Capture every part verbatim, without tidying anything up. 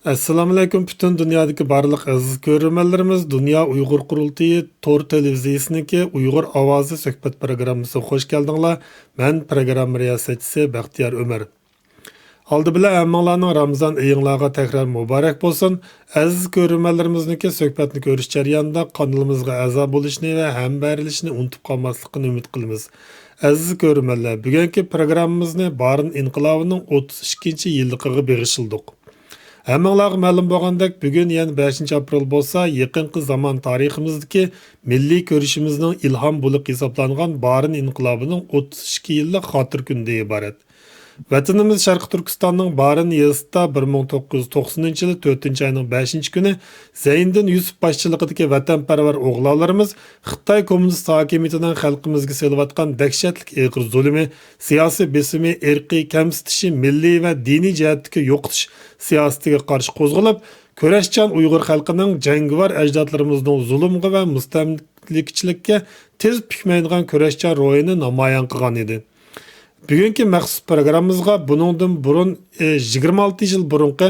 ئەسسالامۇئەلەيكۇم، پۈتۈن دۇنيادىكى بارلىق ئەزىز كۆرۈرمەنلىرىمىز، دۇنيا ئۇيغۇر قۇرۇلتىيى تور تېلېۋىزىيىسىنىڭكى ئۇيغۇر ئاۋازى سۆھبەت پروگراممىسىغا خوش كەلدىڭلار. مەن پروگرامما رىياسەتچىسى بەختىيار ئۆمەر. ئالدى بىلەن ھەممىڭلارنىڭ رامىزان ئېيىڭلارغا تەكرار مۇبارەك بولسۇن. ئەزىز كۆرۈرمەنلىرىمىزنىڭكى سۆھبەتنى كۆرۈش جەريانىدا قانىلىمىزغا ئەزا بولۇشنى ۋە ھەمبەرىلىشنى ئۇنتۇپ قالماسلىقىنى ئۈمىد قىلىمىز. ئەزىز كۆرۈرمەنلەر، بۈگۈنكى پروگراممىمىزنى بارىن ئىنقىلابىنىڭ ئوتتۇز ئىككىنچى يىللىقىغا بېغىشلىدۇق. ھەممىڭلارغا مەلۇم بولغاندەك، بۈگۈن يەنە بەشىنچى ئاپرېل بولسا، يېقىنقى زامان تارىخىمىزدىكى مىللىي كۈرىشىمىزنىڭ ئىلھام بۇلىقى ھېسابلانغان بارىن ئىنقىلابىنىڭ ئوتتۇز ئىككى يىللىق خاتىرە كۈنىدىن ئىبارەت. ۋەتىنىمىز شەرقىي تۈركىستاننىڭ بارىن يېزىسىدا بىر مىڭ توققۇز يۈز توقسىنىنچى يىلى تۆتىنچى ئاينىڭ بەشىنچى كۈنى زەينىدىن يۈسۈپ باشچىلىقىدىكى ۋەتەنپەرۋەر ئوغلانلىرىمىز خىتاي كوممۇنىست ھاكىمىيىتىنىڭ خەلقىمىزگە سېلىۋاتقان دەھشەتلىك ئېغىر زۇلۇمى، سىياسىي بېسىمى، ئىرقىي كەمسىتىشى، مىللىي ۋە دىنىي جەھەتتىكى يوقىتىش سىياسىتىگە قارشى قوزغىلىپ، كۈرەشچان ئۇيغۇر خەلقىنىڭ جەڭگىۋار ئەجدادلىرىمىزنىڭ زۇلۇمغا ۋە مۇستەملىكىچىلىككە تىز پۈكمەيدىغان كۈرەشچان روھىنى نامايان قىلغان ئىدى. بۈگۈنكى مەخسۇس پروگراممىمىزغا بۇنىڭدىن بۇرۇن، ئى، يىگىرمە ئالتە يىل بۇرۇنقى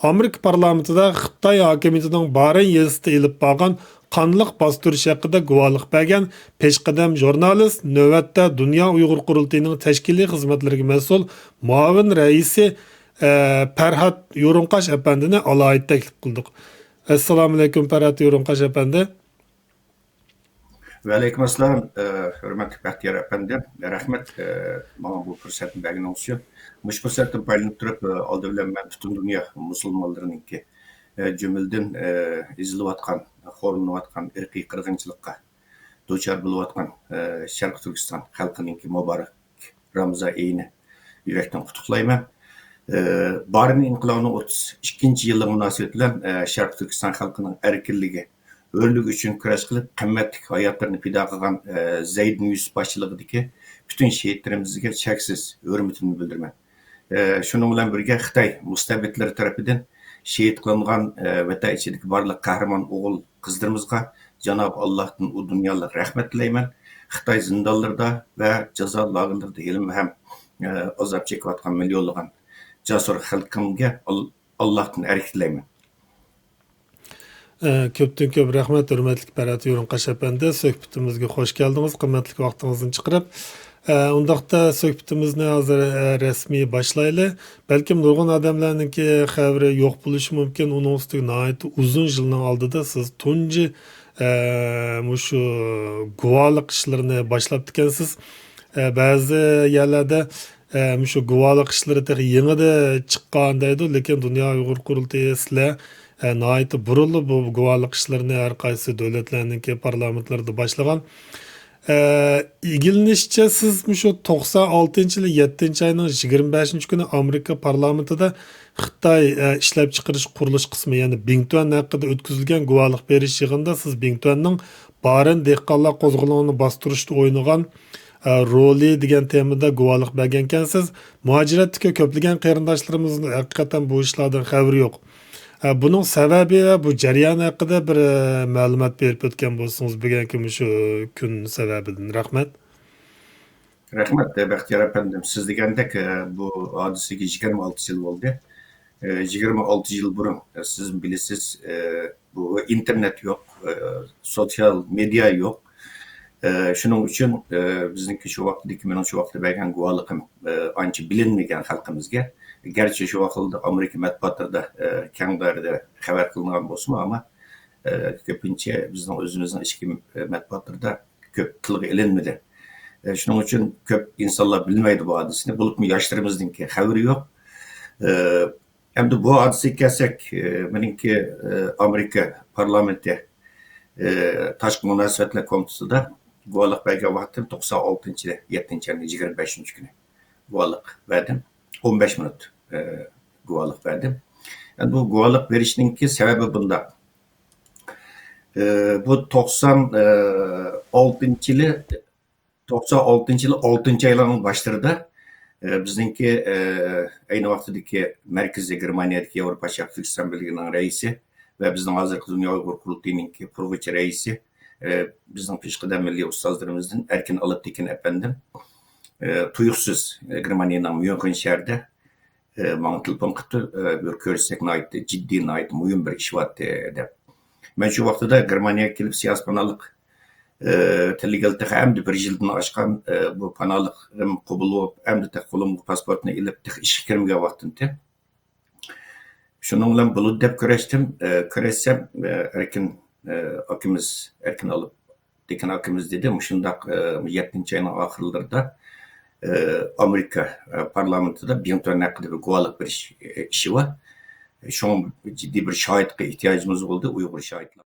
ئامېرىكا پارلامېنتىدا خىتاي ھاكىمىيىتىنىڭ بارىن يېزىسىدا ئېلىپ بارغان قانلىق باستۇرۇش ھەققىدە گۇۋاھلىق بەرگەن پېشقەدەم ژۇرنالىست، نۆۋەتتە دۇنيا ئۇيغۇر قۇرۇلتىيىنىڭ تەشكىلىي خىزمەتلىرىگە مەسئۇل مۇئاۋىن رەئىسى، ئە، پەرھات يورۇنقاش ئەپەندىنى ئالاھىدە تەكلىپ قىلدۇق. ئەسسالامۇئەلەيكۇم، پەرھات يورۇنقاش ئەپەندى. ۋەئەلەيكۇم ئەسسالام، ئە، ھۆرمەتلىك بەختىيار ئەپەندىم. رەھمەت، ئە، ماڭا بۇ پۇرسەتنى بەرگىنىڭىز ئۈچۈن. مۇشۇ پۇرسەتتىن پايدىلىنىپ تۇرۇپ، ئە، ئالدى بىلەن مەن پۈتۈن دۇنيا مۇسۇلمانلىرىنىڭكى، ئە، جۈملىدىن، ئە، ئېزىلىۋاتقان، خورلىنىۋاتقان ئىرقىي قىرغىنچىلىققا دۇچار بولۇۋاتقان، ئە، شەرقىي تۈركىستان خەلقىنىڭكى مۇبارەك رامىزان ئېيىنى يۈرەكتىن قۇتلۇقلايمەن. ئە، بارىن ئىنقىلابىنىڭ ئوتتۇز ئىككىنچى يىللىقى مۇناسىۋىتى بىلەن، ئە، شەرقىي تۈركىستان خەلقىنىڭ ئەركىنلىكى، ھۆرلۈكى ئۈچۈن كۈرەش قىلىپ، قىممەتلىك ھاياتلىرىنى پىدا قىلغان، ئە، زەيدىن يۈسۈپ باشچىلىقىدىكى پۈتۈن شېھىتلىرىمىزگە چەكسىز ھۆرمىتىمنى بىلدۈرىمەن. ئە، شۇنىڭ بىلەن بىرگە، خىتاي مۇستەبىتلىرى تەرىپىدىن شېھىت قىلىنغان، ئە، ۋەتەن ئىچىدىكى بارلىق قەھرىمان ئوغۇل قىزلىرىمىزغا جانابى ئاللاھتىن ئۇ دۇنيالىق رەھمەت تىلەيمەن. خىتاي زىندانلىرىدا ۋە جازا لاگېرلىرىدا ھېلىمۇ ھەم، ئە، ئازاب چېكىۋاتقان مىليونلىغان جاسۇر خەلقىمگە ئال-، ئاللاھتىن ئەرك تىلەيمەن. ئە، كۆپتىن كۆپ رەھمەت، ھۆرمەتلىك پەرھات يورۇنقاش ئەپەندى. سۆھبىتىمىزگە خوش كەلدىڭىز، قىممەتلىك ۋاقتىڭىزنى چىقىرىپ. ئە، ئۇنداقتا سۆھبىتىمىزنى ھازىر، ئە، رەسمىي باشلايلى. بەلكىم نۇرغۇن ئادەملەرنىڭكى خەۋىرى يوق بولۇشى مۇمكىن. ئۇنىڭ ئۈستىگە ناھايىتى ئۇزۇن يىلنىڭ ئالدىدا سىز تۇنجى، ئە، مۇشۇ گۇۋاھلىق ئىشلىرىنى باشلاپتىكەنسىز. ئە، بەزى يەرلەردە، ئە، مۇشۇ گۇۋاھلىق ئىشلىرى تېخى يېڭىدا چىققان دەيدۇ، لېكىن دۇنيا ئۇيغۇر قۇرۇلتىيى سىلەر، ئە، ناھايىتى بۇرۇنلا بۇ گۇۋاھلىق ئىشلىرىنى ھەر قايسى دۆلەتلەرنىڭكى پارلامېنتلىرىدا باشلىغان. ئە، ئىگىلىنىشىچە، سىز مۇشۇ توقسان ئالتىنچى يىلى يەتتىنچى ئاينىڭ يىگىرمە بەشىنچى كۈنى ئامېرىكا پارلامېنتىدا خىتاي، ئە، ئىشلەپچىقىرىش قۇرۇلۇش قىسمى، يەنى بىڭتۈەن ھەققىدە ئۆتكۈزۈلگەن گۇۋاھلىق بېرىش يىغىنىدا سىز بىڭتۈەننىڭ بارىن دېھقانلار قوزغىلىڭىنى باستۇرۇشتا ئوينىغان، ئە، رولى دېگەن تېمىدا گۇۋاھلىق بەرگەنكەنسىز. مۇھاجىرەتتىكى كۆپلىگەن قېرىنداشلىرىمىزنىڭ ھەقىقەتەن بۇ ئىشلاردىن خەۋىرى يوق. ئە، بۇنىڭ سەۋەبى ۋە بۇ جەريان ھەققىدە بىر، ئە، مەلۇمات بېرىپ ئۆتكەن بولسىڭىز، بۈگۈنكى مۇشۇ كۈن سەۋەبىدىن. رەھمەت. رەھمەت، بەختىيار ئەپەندىم. سىز دېگەندەك، ئە، بۇ ھادىسىگە يىگىرمە ئالتە يىل بولدى. ئە، يىگىرمە ئالتە يىل بۇرۇن، ئە، سىز بىلىسىز، ئە، بۇ ئىنتېرنېت يوق، ئە، سوتسىيال مېدىيا يوق. ئە، شۇنىڭ ئۈچۈن، ئە، بىزنىڭكى شۇ ۋاقىتتىكى، مېنىڭ شۇ ۋاقىتتا بەرگەن گۇۋاھلىقىم، ئە، ئانچە بىلىنمىگەن خەلقىمىزگە. گەرچە شۇ ۋاقىتتا ئامېرىكا مەتبۇئاتلىرىدا، ئە، كەڭ دائىرىدە خەۋەر قىلىنغان بولسىمۇ، ئەمما، ئە، كۆپىنچە بىزنىڭ ئۆزىمىزنىڭ ئىچكى، ئە، مەتبۇئاتلىرىدا كۆپ تىلغا ئېلىنمىدى. ئە، شۇنىڭ ئۈچۈن كۆپ ئىنسانلار بىلمەيدۇ بۇ ھادىسىنى، بولۇپمۇ ياشلىرىمىزنىڭكى خەۋىرى يوق. ئە، ئەمدى بۇ ھادىسىگە كەلسەك، ئە، مېنىڭكى، ئە، ئامېرىكا پارلامېنتى، ئە، تاشقى مۇناسىۋەتلەر كومىتېتىدا گۇۋاھلىق بەرگەن ۋاقتىم توقسان ئالتىنچى يىلى يەتتىنچى ئاينىڭ يىگىرمە بەشىنچى كۈنى گۇۋاھلىق بەردىم. ئون بەش مىنۇت، ئە، گۇۋاھلىق بەردىم. ئەمدى بۇ گۇۋاھلىق بېرىشنىڭكى سەۋەبى بۇنداق. ئە، بۇ توقسان ئالتىنچى يىلى، توقسان ئالتىنچى يىلى ئالتىنچى ئايلارنىڭ باشلىرىدا، ئە، بىزنىڭكى، ئە، ئەينى ۋاقتىدىكى مەركىزىي گېرمانىيەدىكى ياۋروپا شەرقىي تۈركىستان بىرلىكىنىڭ رەئىسى ۋە بىزنىڭ ھازىرقى دۇنيا ئۇيغۇر قۇرۇلتىيىنىڭكى قۇرغۇچى رەئىسى، ئە، بىزنىڭ پېشقەدەم مىللىي ئۇستازلىرىمىزدىن ئەركىن ئالپتېكىن ئەپەندىم، ئە، تۇيۇقسىز، ئە، گېرمانىيەنىڭ ميۇنخېن شەھىرىدە ئى، ماڭا تېلېفون قىپتۇ، ئى، بىر كۆرۈشسەك ناھايىتى جىددىي، ناھايىتى مۇھىم بىر ئىش بارتى دەپ. مەن شۇ ۋاقتىدا گېرمانىيەگە كېلىپ سىياسىي پاناھلىق، ئى، تىللىگىلى تېخى ئەمدى بىر يىلدىن ئاشقان، ئى، بۇ پاناھلىقىم قوبۇل بولۇپ، ئەمدى تېخى قولۇمغا پاسپورتنى ئېلىپ تېخى ئىشقا كىرمىگەن ۋاقتىمتى. شۇنىڭ بىلەن بولىدۇ دەپ كۆرۈشتۈم. ئى، كۆرۈشسەم، ئى، ئەركىن، ئى، ئاكىمىز، ئەركىن ئالىپ، تېكىن ئاكىمىز دېدى، مۇشۇنداق، ئى، يەتتىنچى ئاينىڭ ئاخىرلىرىدا، ئى، ئامېرىكا، ئى، پارلامېنتىدا بىڭتۈەن ھەققىدە بىر گۇۋاھلىق بېرىش، ئى، ئىشى بار. شۇڭا جىددىي بىر شاھىتقا ئېھتىياجىمىز بولدى، ئۇيغۇر شاھىتلار.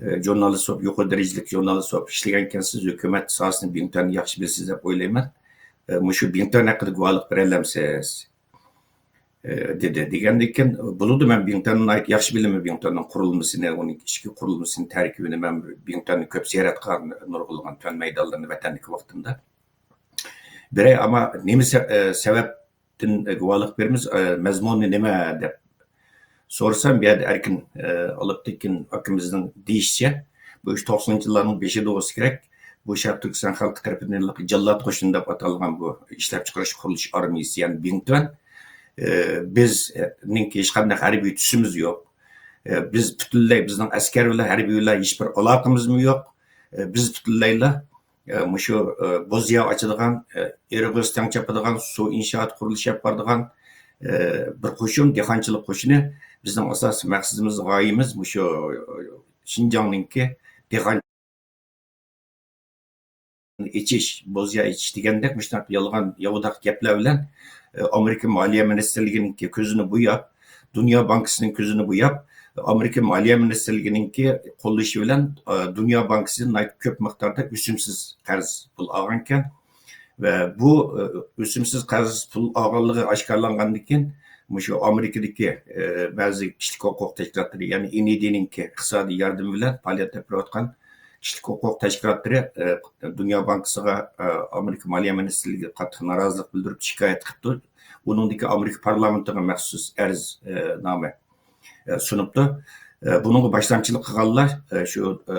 ئى، ژۇرنالىست بولۇپ، يۇقىرى دەرىجىلىك ژۇرنالىست بولۇپ ئىشلىگەنكەنسىز، ھۆكۈمەت ساھەسىنى بىڭتۈەننى ياخشى بىلىسىز دەپ ئويلايمەن. ئى، مۇشۇ بىڭتۈەن ھەققىدە گۇۋاھلىق بېرەلەمسىز؟ ئى، دېدى. دېگەندىن كېيىن، بولىدۇ، مەن بىڭتۈەننى ناھايىتى ياخشى بىلىمەن، بىڭتۈەننىڭ قۇرۇلمىسىنى، ئۇنىڭ ئىچكى قۇرۇلمىسىنى، تەركىبىنى. مەن بىڭتۈەننى كۆپ سەير قىلغان، نۇرغۇنلىغان تۈەن مەيدانلىرىنى ۋەتەندىكى ۋاقتىمدا. بىرەي، ئەمما نېمە سە-، ئى، سەۋەبتىن گۇۋاھلىق بېرىمىز، ئى، مەزمۇنى نېمە دەپ سورىسام، بۇ يەردە ئەركىن، ئى، ئالپتېكىن ئاكىمىزنىڭ دېيىشىچە، بۇ ئىش توقسىنىنچى يىللارنىڭ بېشىدا بولسا كېرەك، بۇ شەرقىي تۈركىستان خەلقى تەرىپىدىن جاللات قوشۇنى دەپ ئاتالغان بۇ ئىشلەپچىقىرىش قۇرۇلۇش ئارمىيىسى، يەنى بىڭتۈەن، ئى، بىزنىڭكى ھېچقانداق ھەربىي تۈسىمىز يوق. ئى، بىز پۈتۈنلەي، بىزنىڭ ئەسكەر بىلەن، ھەربىي بىلەن ھېچبىر ئالاقىمىزمۇ يوق. ئى، بىز پۈتۈنلەيلا ئە، مۇشۇ، ئە، بوزيا ئاچىدىغان، ئە، ئېرىغۆز تەڭ چاپىدىغان، سۇ ئىنشائات قۇرۇلۇشى ئېلىپ بارىدىغان، ئە، بىر قوشۇن، دېھقانچىلىق قوشۇنى. بىزنىڭ ئاساسىي مەقسىتىمىز، غايىمىز مۇشۇ، ئە، شىنجاڭنىڭكى دېھقان ئېچىش، بوزيا ئېچىش دېگەندەك مۇشۇنداق يالغان، ياۋىداق گەپلەر بىلەن، ئە، ئامېرىكا مالىيە مىنىستىرلىكىنىڭكى كۆزىنى بوياپ، دۇنيا بانكىسىنىڭ كۆزىنى بوياپ، ئامېرىكا مالىيە مىنىستىرلىكىنىڭكى قوللىشى بىلەن، ئە، دۇنيا بانكىسىدىن ناھايىتى كۆپ مىقداردا ئۆسۈمسىز قەرز پۇل ئالغانىكەن. ۋە بۇ، ئە، ئۆسۈمسىز قەرز پۇل ئالغانلىقى ئاشكارىلانغاندىن كېيىن، مۇشۇ ئامېرىكىدىكى، ئە، بەزى كىشىلىك ھوقۇق تەشكىلاتلىرى، يەنى ئېن ئى دىنىڭكى ئىقتىسادىي ياردىمى بىلەن پائالىيەت ئېلىپ بېرىۋاتقان كىشىلىك ھوقۇق تەشكىلاتلىرى، ئە، دۇنيا بانكىسىغا، ئە، ئامېرىكا مالىيە مىنىستىرلىكىگە قاتتىق نارازىلىق بىلدۈرۈپ شىكايەت قىپتۇ. ئۇنىڭدىن كېيىن ئامېرىكا پارلامېنتىغا مەخسۇس ئەرز، ئە، نامە، ئە، سۇنۇپتۇ. ئە، بۇنىڭغا باشلامچىلىق قىلغانلار، ئە، شۇ، ئە،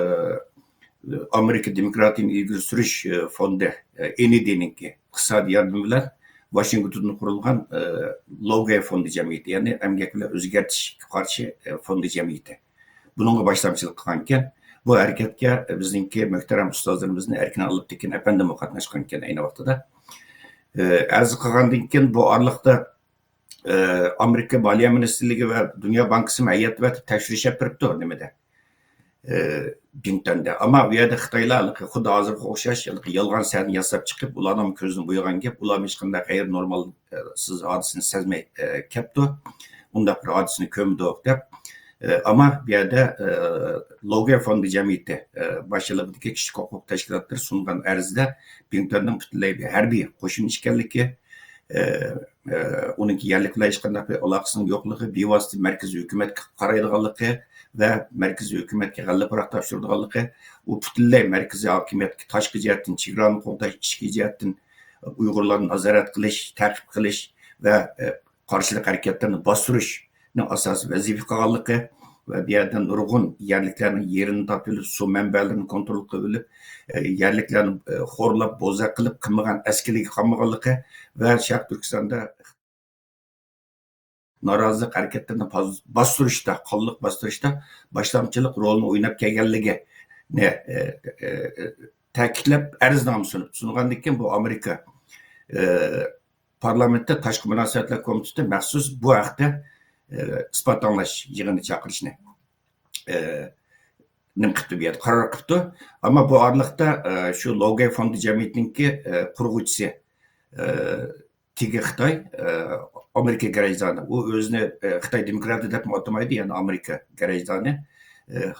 ئامېرىكا دېموكراتىيىنى ئىلگىرى سۈرۈش، ئە، فوندى، ئە، ئېن ئى دىنىڭكى ئىقتىسادىي ياردىمى بىلەن ۋاشىنگتوندا قۇرۇلغان، ئە، لوگەي فوندى جەمئىيىتى، يەنى ئەمگەك بىلەن ئۆزگەرتىشكە قارشى، ئە، فوندى جەمئىيىتى. بۇنىڭغا باشلامچىلىق قىلغانىكەن. بۇ ھەرىكەتكە بىزنىڭكى مۆھتەرەم ئۇستازلىرىمىزنى ئەركىن ئالپتېكىن ئەپەندىمۇ قاتناشقانىكەن ئەينى ۋاقتىدا. ئە، ئەرز قىلغاندىن كېيىن بۇ ئارىلىقتا، ئە، ئامېرىكا مالىيە مىنىستىرلىكى ۋە دۇنيا بانكىسىمۇ ھەيئەت ئەۋەتىپ تەكشۈرۈش ئېلىپ بېرىپتۇ نېمىدە، ئە، بىڭتۈەندە. ئەمما ئۇ يەردە خىتايلار ھېلىقى خۇددى ھازىرغا ئوخشاش ھېلىقى يالغان سەھنە ياساپ چىقىپ، ئۇلارنىڭ كۆزىنى بويىغان گەپ، ئۇلارمۇ ھېچقانداق غەيرىي نورمال، ئە، سىز ھادىسىنى سەزمەي، ئە، كەپتۇ. ئۇنداق بىر ھادىسىنى كۆرمىدۇق دەپ. ئە، ئەمما بۇ يەردە، ئە، لوگەي فوندى جەمئىيىتى، ئە، باشچىلىقىدىكى كىشىلىك ھوقۇق تەشكىلاتلىرى سۇنغان ئەرزدە بىڭتۈەننىڭ پۈتۈنلەي بىر ھەربىي قوشۇن ئىكەنلىكى، ئە، ئە، ئۇنىڭكى يەرلىك بىلەن ھېچقانداق بىر ئالاقىسىنىڭ يوقلۇقى، بىۋاسىتە مەركىزىي ھۆكۈمەتكە قارايدىغانلىقى ۋە مەركىزىي ھۆكۈمەتكە غەللە پۇراق تاپشۇرىدىغانلىقى، ئۇ پۈتۈنلەي مەركىزىي ھاكىمىيەتكە تاشقى جەھەتتىن، چېگرانى قوغداش، ئىچكى جەھەتتىن ئۇيغۇرلارنى نازارەت قىلىش، تەقىب قىلىش ۋە، ئە، قارشىلىق ھەرىكەتلىرىنى باستۇرۇشنى ئاساسىي ۋەزىپە قىلغانلىقى ۋە بۇ يەردە نۇرغۇن يەرلىكلەرنىڭ يېرىنى تاپىۋېلىپ، سۇ مەنبەلىرىنى كونترول قىلىۋېلىپ، ئە، يەرلىكلەرنى، ئە، خورلاپ، بوزەك قىلىپ، قىلمىغان ئەسكىلىكى قالمىغانلىقى ۋە شەرقىي تۈركىستاندا نارازىلىق ھەرىكەتلىرىنى باز-، باستۇرۇشتا، قانلىق باستۇرۇشتا باشلامچىلىق رولىنى ئويناپ كەلگەنلىكىنى، ئە، ئە، ئە، تەكىتلەپ، ئەرزنامە سۇنۇپ، سۇنغاندىن كېيىن بۇ ئامېرىكا، ئە، پارلامېنتتا تاشقى مۇناسىۋەتلەر كومىتېتى مەخسۇس بۇ ھەقتە، ئە، ئىسپات ئاڭلاش يىغىنى چاقىرىشنى، ئە، نېمە قىپتۇ، بۇ يەردە قارار قىپتۇ. ئەمما بۇ ئارىلىقتا، ئە، شۇ لوگەي فوندى جەمئىيىتىنىڭكى، ئە، قۇرغۇچىسى، ئە، تېگى خىتاي، ئە، ئامېرىكا گىرەجدانى. ئۇ ئۆزىنى، ئە، خىتاي دېموكراتى دەپمۇ ئاتىمايدۇ، يەنى ئامېرىكا گىرەجدانى. ئە،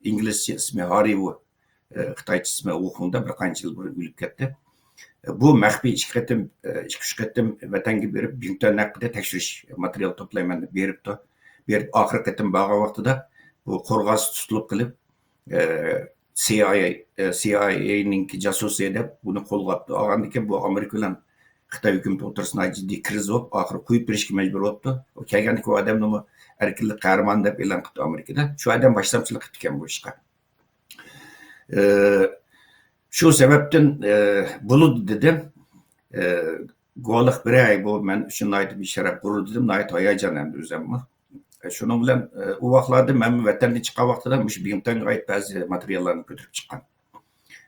ئىنگلىزچە ئىسمى ھاررى ۋۇ، ئە، خىتايچە ئىسمى ۋۇخۇڭدا، بىر قانچە يىل بۇرۇن ئۆلۈپ كەتتى. ئە، بۇ مەخپىي ئىككى قېتىم، ئە، ئىككى، ئۈچ قېتىم ۋەتەنگە بېرىپ، بىڭتۈەن ھەققىدە تەكشۈرۈش ماتېرىيال توپلايمەن دەپ بېرىپتۇ. بېرىپ، ئاخىرقى قېتىم بارغان ۋاقتىدا بۇ قورغاسى تۇتۇلۇپ قېلىپ، ئە، سى ئاي ئەي، ئە، سى ئاي ئەينىڭكى جاسۇسى دەپ بۇنى قولغا ئاپتۇ. ئالغاندىن كېيىن بۇ ئامېرىكا بىلەن خىتاي ھۆكۈمىتى ئوتتۇرىسىدا جىددىي كىرىز بولۇپ، ئاخىرى قويۇپ بېرىشكە مەجبۇر بوپتۇ. ئۇ كەلگەندىكى ئۇ ئادەمنىمۇ ئەركىنلىك قەھرىمانى دەپ ئېلان قىپتۇ ئامېرىكىدا. شۇ ئادەم باشلامچىلىق قىپتىكەن بۇ ئىشقا. ئە، شۇ سەۋەبتىن، ئە، بولىدۇ دېدىم. ئە، گۇۋاھلىق بېرەي، بۇ مەن ئۈچۈن ناھايىتى بىر شەرەپ، غۇرۇر دېدىم، ناھايىتى ھاياجانلاندىم ئۆزۈممۇ. ئە، شۇنىڭ بىلەن، ئە، ئۇ ۋاقىتلاردا مەن ۋەتەندىن چىققان ۋاقتىدا مۇشۇ بىڭتۈەنگە ئائىت بەزى ماتېرىياللارنى كۆتۈرۈپ چىققان.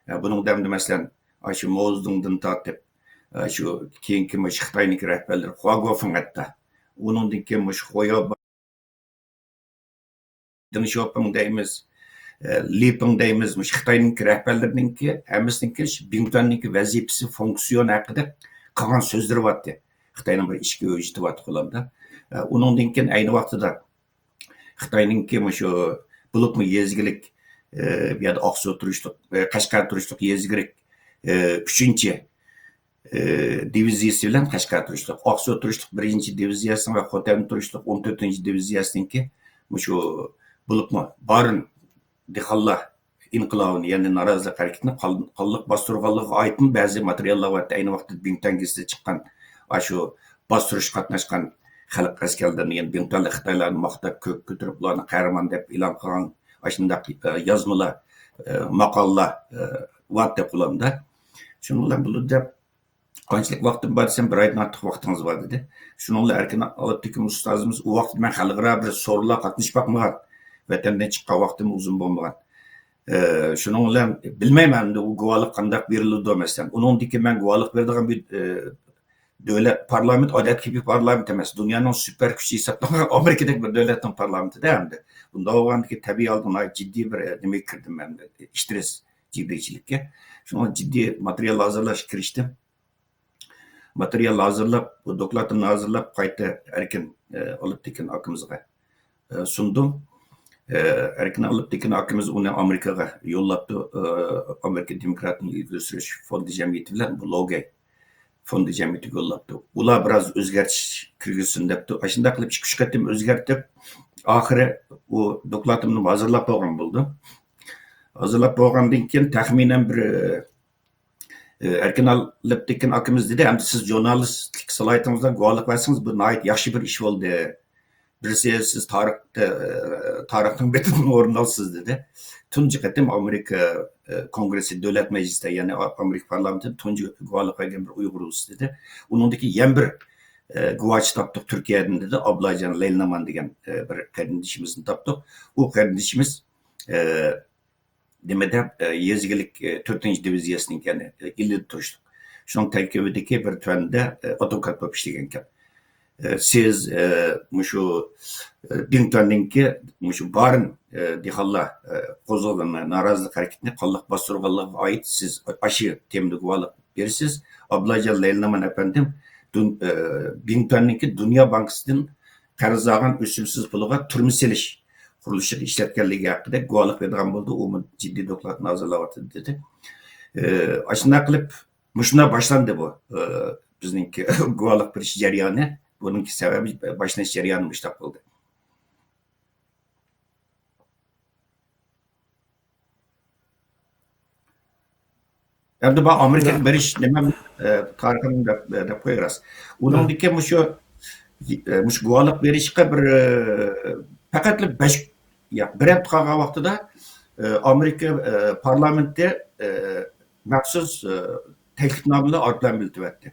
ئە، بۇنىڭدا ئەمدى مەسىلەن، ئاشۇ ماۋزېدۇڭدىن تارتىپ، ئاشۇ كېيىنكى مۇشۇ خىتاينىڭكى رەھبەرلىرى خۇا گۇفېڭ ھەتتا، ئۇنىڭدىن كېيىن مۇشۇ خويا دېڭ شياۋپىڭ دەيمىز، ئە، لى پىڭ دەيمىز، مۇشۇ خىتاينىڭكى رەھبەرلىرىنىڭكى ھەممىسىنىڭكى شۇ بىڭتۈەننىڭكى ۋەزىپىسى، فۇنكسىيونى ھەققىدە قىلغان سۆزلىرى بارتتى. خىتاينىڭ بىر ئىچكى ھۆججىتى بارتتى قولۇمدا. ئە، ئۇنىڭدىن كېيىن ئەينى ۋاقتىدا خىتاينىڭكى مۇشۇ بولۇپمۇ يېزا ئىگىلىك، ئە، بۇ يەردە ئاقسۇ تۇرۇشلۇق، ئە، قەشقەر تۇرۇشلۇق يېزا ئىگىلىك، ئە، ئۈچىنچى ئى، دىۋىزىيىسى بىلەن قەشقەر تۇرۇشلۇق، ئاقسۇ تۇرۇشلۇق بىرىنچى دىۋىزىيەسىنىڭ ۋە خوتەن تۇرۇشلۇق ئون تۆتىنچى دىۋىزىيەسىنىڭكى مۇشۇ بولۇپمۇ بارىن دېھقانلار ئىنقىلابىنى، يەنى نارازىلىق ھەرىكىتىنى قان-، قانلىق باستۇرغانلىقىغا ئائىتمۇ بەزى ماتېرىياللار بار. ئەينى ۋاقىتتا بىڭتۈەن گېزىتىدە چىققان ئاشۇ باستۇرۇشقا قاتناشقان خەلق ئەسكەرلىرىنى، يەنى بىڭتۈەنلىك خىتايلارنى ماختاپ، كۆككە كۆتۈرۈپ، ئۇلارنى قەھرىمان دەپ ئېلان قىلغان ئاشۇنداق، ئە، يازمىلار، ئە، ماقالىلار، ئە، بارتتى قولۇمدا. شۇنىڭ بىلەن بولىدۇ دەپ، قانچىلىك ۋاقتىم بار دېسەم، بىر ئايدىن ئارتۇق ۋاقتىڭىز بار، دېدى. شۇنىڭ بىلەن ئەركىن ئالپتېكىن ئۇستازىمىز، ئۇ ۋاقىت مەن خەلقئارا بىر سورۇنلارغا قاتنىشىپ باقمىغان، ۋەتەندىن چىققان ۋاقتىم ئۇزۇن بولمىغان. ئە، شۇنىڭ بىلەن بىلمەيمەن ئەمدى ئۇ گۇۋاھلىق قانداق بېرىلىدۇ، مەسىلەن. ئۇنىڭدىن كېيىن مەن گۇۋاھلىق بېرىدىغان بىر، ئە، دۆلەت پارلامېنت، ئادەتتىكى بىر پارلامېنت ئەمەس، دۇنيانىڭ سۇپەر كۈچى ھېسابلانغان ئامېرىكىدەك بىر دۆلەتنىڭ پارلامېنتىدە ئەمدى. بۇنداق بولغاندىكىن تەبىئىي ھالدا ناھايىتى جىددىي بىر، ئە، نېمىگە كىردىم مەن، ئىشتىرىس جىگدەكچىلىككە. شۇڭا جىددىي ماتېرىيال ھازىرلاشقا كىرىشتىم. ماتېرىيال ھازىرلاپ، بۇ دوكلاتىمنى ھازىرلاپ، قايتا ئەركىن، ئە، ئالپتېكىن ئاكىمىزغا، ئە، سۇندۇم. ئە، ئەركىن ئالپتېكىن ئاكىمىز ئۇنى ئامېرىكىغا يوللاپتۇ. ئە، ئامېرىكا دېموكراتىنى ئىلگىرى سۈرۈش فوندى جەمئىيىتى بىلەن بۇ لوگەي فوندى جەمئىيىتىگە يوللاپتۇ. ئۇلار بىراز ئۆزگەرتىش كىرگۈزسۇن دەپتۇ. ئاشۇنداق قىلىپ ئىككى ئۈچ قېتىم ئۆزگەرتىپ، ئاخىرى ئۇ دوكلاتىمنى ھازىرلاپ بولغان بولدۇم. ھازىرلاپ بولغاندىن كېيىن تەخمىنەن بىر، ئە، ئەركىن ئالپتېكىن ئاكىمىز دېدى، ئەمدى سىز ژۇرنالىستىك سالاھىيىتىڭىزدىن گۇۋاھلىق بەرسىڭىز، بۇ ناھايىتى ياخشى بىر ئىش بولدى. بىرسى، سىز تارىختا، ئە، تارىخنىڭ بېتىدىن ئورۇن ئالىسىز، دېدى. تۇنجى قېتىم ئامېرىكا، ئە، كونگرېسسى دۆلەت مەجلىسىدە، يەنى ئا-، ئامېرىكا پارلامېنتىدا تۇنجى گۇۋاھلىق بەرگەن بىر ئۇيغۇر ئۇستىسى، دېدى. ئۇنىڭدىن كېيىن يەنە بىر، ئە، گۇۋاھچى تاپتۇق تۈركىيەدىن، دېدى. ئابلاجان لەيلىنامان دېگەن، ئە، بىر قېرىندىشىمىزنى تاپتۇق. ئۇ قېرىندىشىمىز، ئە، نېمىدە، ئە، يېزا ئىگىلىك، ئە، تۆتىنچى دىۋىزىيەسىنىڭ، يەنى، ئە، ئىلىدا تۇرۇشلۇق. شۇنىڭ تەركىبىدىكى بىر تۆۋەندە، ئە، ئادۋوكات بولۇپ ئىشلىگەنكەن. ئە، سىز، ئە، مۇشۇ، ئە، بىڭتۈەننىڭكى مۇشۇ بارىن، ئە، دېھقانلار، ئە، قوزغىغان نارازىلىق ھەرىكىتىنى قانلىق باستۇرغانلىقىغا ئائىت سىز ئاشۇ تېمىدا گۇۋاھلىق بېرىسىز. ئابلاجان لەيلىنامان ئەپەندىم دۇن-، ئە، بىڭتۈەننىڭكى دۇنيا بانكىسىدىن قەرز ئالغان ئۆسۈمسىز پۇلىغا تۈرمە سېلىش قۇرۇلۇشىغا ئىشلەتكەنلىكى ھەققىدە گۇۋاھلىق بېرىدىغان بولدى. ئۇمۇ جىددىي دوكلاتنى ھازىرلاۋاتىدۇ، دېدى. ئە، ئاشۇنداق قىلىپ، مۇشۇنداق باشلاندى بۇ، ئە، بىزنىڭكى گۇۋاھلىق بېرىش جەريانى. بۇنىڭكى سەۋەبى، باشلىنىش جەريانى مۇشۇنداق بولدى. ئەمدى بۇ ئامېرىكىغا بېرىش نېمە، ئە، تارىخىنى دەپ، دەپ قوياي راست. ئۇنىڭدىكى مۇشۇ، ئە، مۇشۇ گۇۋاھلىق بېرىشقا بىر، ئە، پەقەتلا بەش، يا، بىر ھەپتە قالغان ۋاقتىدا، ئە، ئامېرىكا، ئە، پارلامېنتى، ئە، مەخسۇس، ئە، تەكلىپنامىلەر ئارقىلىق بىلدۈرۈۋەتتى.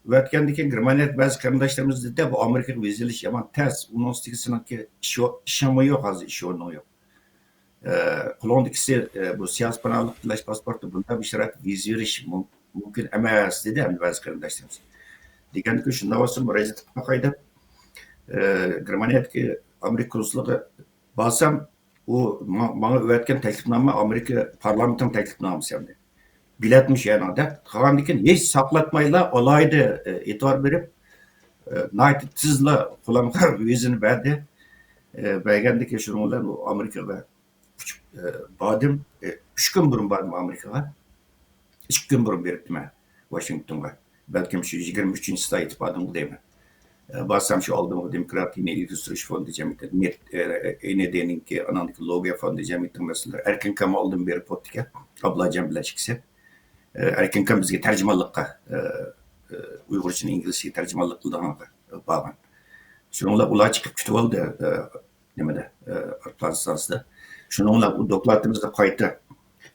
ئەۋەتكەندىن كېيىن گېرمانىيەدىكى بەزى قېرىنداشلىرىمىز دېدى، بۇ ئامېرىكىغا ۋىزا ئېلىش يامان تەس، ئۇنىڭ ئۈستىگە سېنىڭكى ئىش، ئىشىڭمۇ يوق، ھازىر ئىش ئورنۇڭ يوق. ئە، قولۇڭدىكىسى، ئە، بۇ سىياسىي پاناھلىق تىلەش پاسپورتى، بۇنداق بىر شارائىتتا ۋىزا بېرىش مۇم-، مۇمكىن ئەمەس، دېدى ئەمدى بەزى قېرىنداشلىرىمىز. دېگەندىكىن شۇنداق بولسا مۇراجىئەت قىلىپ باقاي دەپ، ئە، گېرمانىيەدىكى ئامېرىكا كونسۇلىغا بارسام، ئۇ ما-، ماڭا ئەۋەتكەن تەكلىپنامە ئامېرىكا پارلامېنتىنىڭ تەكلىپنامىسى ئەمدى. بېلەتمۇ شۇ يەرنىڭدە. قالغاندىن كېيىن ھېچ ساقلاتمايلا، ئالاھىدە، ئە، ئېتىبار بېرىپ، ئە، ناھايىتى تېزلا قولۇمغا ۋىزىنى بەردى. ئە، بەرگەندىن كېيىن شۇنىڭ بىلەن ئۇ ئامېرىكىغا ئۇچۇپ، ئە، باردىم. ئە، ئۈچ كۈن بۇرۇن باردىم ئامېرىكىغا. ئىككى كۈن بۇرۇن بېرىپتىمەن ۋاشىنگتونغا. بەلكىم شۇ يىگىرمە ئۈچىنچى سايتىپ بادىمغۇ دەيمەن. ئە، بارسام شۇ ئالدىمغۇ دېموكراتىيىنى ئىلگىرى سۈرۈش فوندى جەمئىيىتى، نېت، ئە، ئېن ئى دى نىڭكى، ئانىڭدىكى لوگىيە فوندى جەمئىيىتىنىڭ مەسئۇللىرى، ئەركىن ئاكام ئالدىن بېرىپ بوپتىكەن. ئابلاجان بىلەن ئىككىسى. ئە، ئەركىن ئاكام بىزگە تەرجىمانلىققا، ئە، ئە، ئۇيغۇرچىنى ئىنگلىزچىگە تەرجىمانلىق قىلىدىغانغا بارغان. شۇنىڭ بىلەن ئۇلار چىقىپ كۈتۈۋالدى، ئە، نېمىدە، ئە، ئايروپىلان ئىستانسىسىدا. شۇنىڭ بىلەن ئۇ دوكلاتىمىزنى قايتا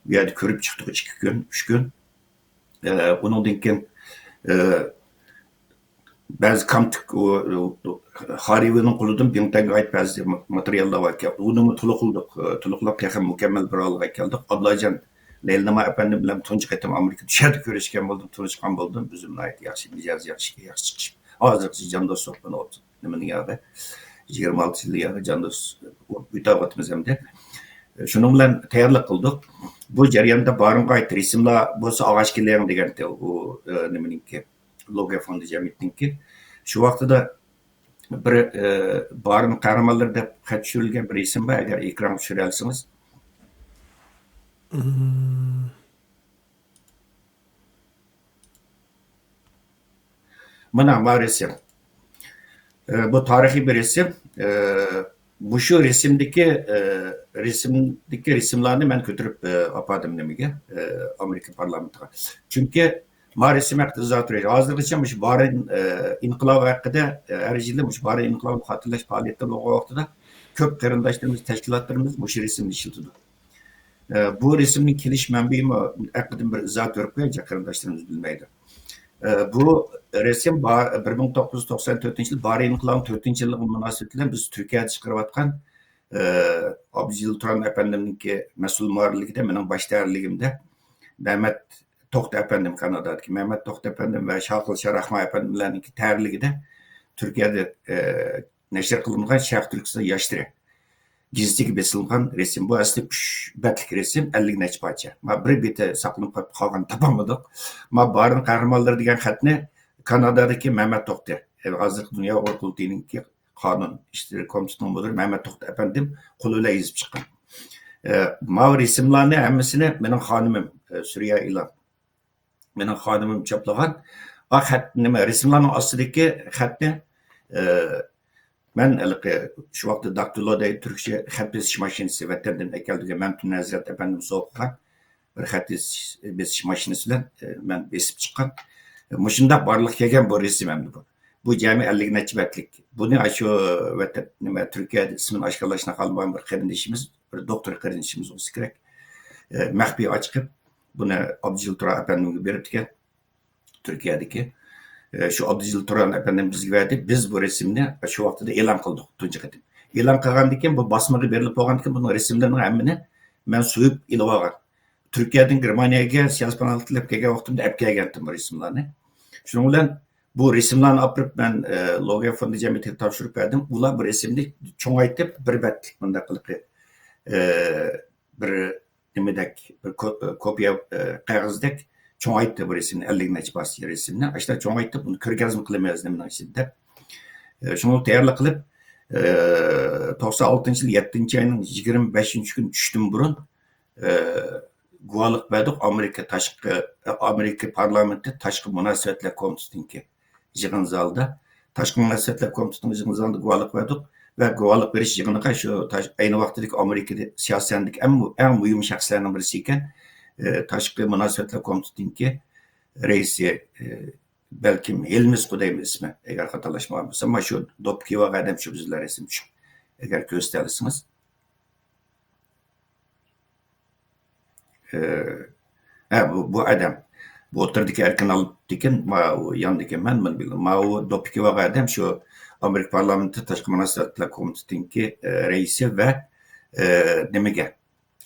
بۇ يەردە كۆرۈپ چىقتۇق ئىككى كۈن، ئۈچ كۈن. ئە، ئۇنىڭدىن كېيىن ئە، بەزى كامتۈك، ئۇ، ئۇ، خارىۋىنىڭ قولىدىن بىڭتۈەنگە ئائىت بەزى ماتېرىياللار بار ئىكەن. ئۇنىمۇ تولۇقلىدۇق. ئە، تولۇقلاپ تېخىمۇ مۇكەممەل بىر ھالغا كەلدۇق. ئابلاجان لەيلىنما ئەپەندىم بىلەن تۇنجى قېتىم ئامېرىكىدا شۇ يەردە كۆرۈشكەن بولدۇم، تونۇشقان بولدۇم. ئۆزۈم ناھايىتى ياخشى، مىجەزى ياخشى، ياخشى چىقىش. ھازىرغىچە جان دوست سوققىنى بولۇپ، نېمىنىڭ ياغى، يىگىرمە ئالتە يىل ياغى جان دوست بولۇپ ئۆتۈۋاتىمىز ئەمدى. شۇنىڭ بىلەن تەييارلىق قىلدۇق. بۇ جەرياندا بارىنغا ئائىت رەسىملەر بولسا ئاغاچ كېلەڭ دېگەنتى، ئۇ، ئە، نېمىنىڭكى، لوگىيا فوندى جەمئىيىتىنىڭكى. شۇ ۋاقتىدا بىر، ئە، بارىن قەھرىمانلىرى دەپ خەت چۈشۈرۈلگەن بىر رەسىم بار، ئەگەر ئېكرانغا چۈشۈرەلىسىڭىز. مم. مانا، ما رەسىم. ئە، بۇ تارىخىي بىر رەسىم. ئە، مۇشۇ رەسىمدىكى، ئە، رەسىمدىكى رەسىملارنى مەن كۆتۈرۈپ، ئە، ئاپاردىم نېمىگە؟ ئە، ئامېرىكا پارلامېنتىغا. چۈنكى ما رەسىم ھەققىدە ئىزاھ بېرەي. ھازىرغىچە مۇشۇ بارىن، ئە، ئىنقىلابى ھەققىدە، ئە، ھەر يىلى مۇشۇ بارىن ئىنقىلابىنى خاتىرىلەش پائالىيەتلىرى بولغان ۋاقتىدا كۆپ قېرىنداشلىرىمىز، تەشكىلاتلىرىمىز مۇشۇ رەسىمنى ئىشلىتىدۇ. ئە، بۇ رەسىمنىڭ كېلىش مەنبىيىمۇ ھەققىدىن بىر ئىزاھ بېرىپ قوياي، قېرىنداشلىرىمىز بىلمەيدۇ. ئە، بۇ رەسىم با-، بىر مىڭ توققۇز يۈز توقسان تۆتىنچى يىل بارىن ئىنقىلابىنىڭ تۆتىنچى يىللىقى مۇناسىۋىتى بىلەن بىز تۈركىيەدە چىقىرىۋاتقان، ئە، ئابدۇجېلىل تۇران ئەپەندىمنىڭكى مەسئۇل مۇئەررىرلىكىدە مېنىڭ باش تەھرىرلىكىمدە مەمەت توختى ئەپەندىم، كانادادىكى مەمەت توختى ئەپەندىم ۋە شاقىل شاراخما ئەپەندىملەرنىڭكى تەھرىرلىكىدە تۈركىيەدە، ئە، نەشر قىلىنغان شەرقىي تۈركىستان ياشلىرى گېزىتىگە بېسىلغان رەسىم. بۇ ئەسلى ئۈچ بەتلىك رەسىم، ئەللىك نەچچە پارچە. ما بىر بېتى ساقلىنىپ قالغان، تاپالمىدۇق. ما بارىن قەھرىمانلىرى دېگەن خەتنى كانادادىكى مەمەت توختى، ھازىرقى دۇنيا ئۇيغۇر قۇرۇلتىيىنىڭكى قانۇن ئىشلىرى كومىتېتىنىڭ مۇدىرى مەمەت توختى ئەپەندىم قولى بىلەن يېزىپ چىققان. ئە، ماۋۇ رەسىملەرنى ھەممىسىنى مېنىڭ خانىمىم، ئە، سۈرىيە ئېلان، مېنىڭ خانىمىم چاپلىغان. ئا، خەت، نېمە، رەسىملەرنىڭ ئاستىدىكى خەتنى، ئە، مەن ھېلىقى شۇ ۋاقىتتا داكتىلو دەيدۇ، تۈركچە خەت بېسىش ماشىنىسى، ۋەتەندىن ئەكەلدۈرگەن مەمتىمىن ھەزرەت ئەپەندىم سوۋغا قىلغان بىر خەت بېسىش، بېسىش ماشىنىسى بىلەن، ئە، مەن بېسىپ چىققان. مۇشۇنداق بارلىققا كەلگەن بۇ رەسىم ئەمدى بۇ. بۇ جەمئىي ئەللىك نەچچە بەتلىك. بۇنى ئاشۇ ۋەتەن، نېمە، تۈركىيەدە ئىسمىنى ئاشكارىلاشنى خالىمىغان بىر قېرىندىشىمىز، بىر دوختۇر قېرىندىشىمىز بولسا كېرەك. ئە، مەخپىي ئاچىقىپ، بۇنى ئابدۇجېلىل تۇران ئەپەندىمگە بېرىپتىكەن. تۈركىيەدىكى، ئە، شۇ ئابدۇجېلىل تۇران ئەپەندىم بىزگە بەردى. بىز بۇ رەسىمنى شۇ ۋاقتىدا ئېلان قىلدۇق تۇنجى قېتىم. ئېلان قىلغاندىن كېيىن، بۇ باسمىغا بېرىلىپ بولغاندىن كېيىن، بۇنىڭ رەسىملىرىنىڭ ھەممىنى مەن سويۇپ ئېلىپ ئالغان. تۈركىيەدىن گېرمانىيەگە سىياسىي پاناھلىق تىلەپ كەلگەن ۋاقتىمدا ئەپ كەلگەنتىم بۇ رەسىملەرنى. شۇنىڭ بىلەن بۇ رەسىملەرنى ئاپىرىپ مەن، ئە، لوگىيا فوندى جەمئىيىتىگە تاپشۇرۇپ بەردىم. ئۇلار بۇ رەسىمنى چوڭايتىپ، بىر بەتلىك مۇنداق قىلىقى، ئە، بىر نېمىدەك، بىر كو-، كوپىيە، ئە، قەغەزدەك چوڭايتتى بۇ رەسىمنى، ئەللىك نەچچە پارچە رەسىمنى. ئاشۇنداق چوڭايتتى، بۇنى كۆرگەزمە قىلىمىز نېمىنىڭ ئىچىدە دەپ. ئە، شۇنى تەييارلىق قىلىپ، ئە، توقسان ئالتىنچى يىل يەتتىنچى ئاينىڭ يىگىرمە بەشىنچى كۈنى چۈشتىن بۇرۇن، ئە، گۇۋاھلىق بەردۇق ئامېرىكا تاشقى، ئامېرىكا پارلامېنتى تاشقى مۇناسىۋەتلەر كومىتېتىنىڭكى يىغىن زالىدا. تاشقى مۇناسىۋەتلەر كومىتېتىنىڭ يىغىن زالىدا گۇۋاھلىق بەردۇق ۋە گۇۋاھلىق بېرىش يىغىنىغا شۇ تاش-، ئەينى ۋاقىتتىكى ئامېرىكا سىياسىيەتىدىكى ئەڭ مۇ-، ئەڭ مۇھىم شەخسلەرنىڭ بىرسى ئىكەن، ئە، تاشقى مۇناسىۋەتلەر كومىتېتىنىڭكى رەئىسى، ئە، بەلكىم ھېلمىز قۇدەيمۇ ئىسمى، ئەگەر خاتالاشمىغان بولسام، مانا شۇ دوپپا كىيىۋالغان ئادەم شۇ بىزلەر رەسىم چۈشۈپ، ئەگەر كۆرسىتەلىسىڭىز. ئە، ھە، بۇ، بۇ ئادەم. بۇ ئوتتۇرىدىكى ئەركىن ئالپتېكىن، ماۋۇ ياندىكى مەن، مانا بۇ، ماۋۇ دوپپا كىيىۋالغان ئادەم شۇ ئامېرىكا پارلامېنتى تاشقى مۇناسىۋەتلەر كومىتېتىنىڭكى، ئە، رەئىسى ۋە، ئە، نېمىگە،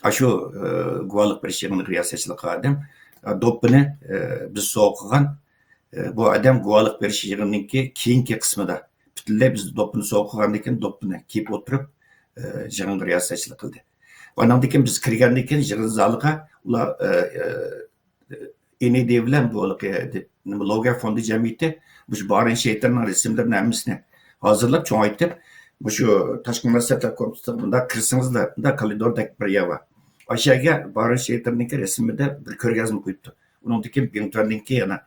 ئاشۇ، ئە، گۇۋاھلىق بېرىش يىغىنىغا رىياسەتچىلىك قىلغان ئادەم. ئە، دوپپىنى، ئە، بىز سوۋغا قىلغان. ئە، بۇ ئادەم گۇۋاھلىق بېرىش يىغىنىنىڭكى كېيىنكى قىسمىدا پۈتۈنلەي بىز دوپپىنى سوۋغا قىلغاندىن كېيىن دوپپىنى كىيىپ ئولتۇرۇپ، ئە، يىغىنغا رىياسەتچىلىك قىلدى. ئانىڭدىن كېيىن بىز كىرگەندىن كېيىن يىغىن زالىغا ئۇلار، ئە، ئە، ئېنىدى بىلەن بۇ، نېمە، لوگىيا فوندى جەمئىيىتى مۇشۇ بارىن شېيتىرنىڭ رەسىملىرىنى ھەممىسىنى ھازىرلاپ، چوڭايتىپ، مۇشۇ تاشقى مۇناسىۋەتلەر كومىتېتىغا مۇنداق كىرسىڭىزلا، مۇنداق كورىدوردەك بىر يەر بار. ئاشۇ يەرگە بارىن شېيتىرنىڭكى رەسىمىدە بىر كۆرگەزمە قويۇپتۇ. ئۇنىڭدىن كېيىن بىڭتۈەندىن كېيىن يەنە،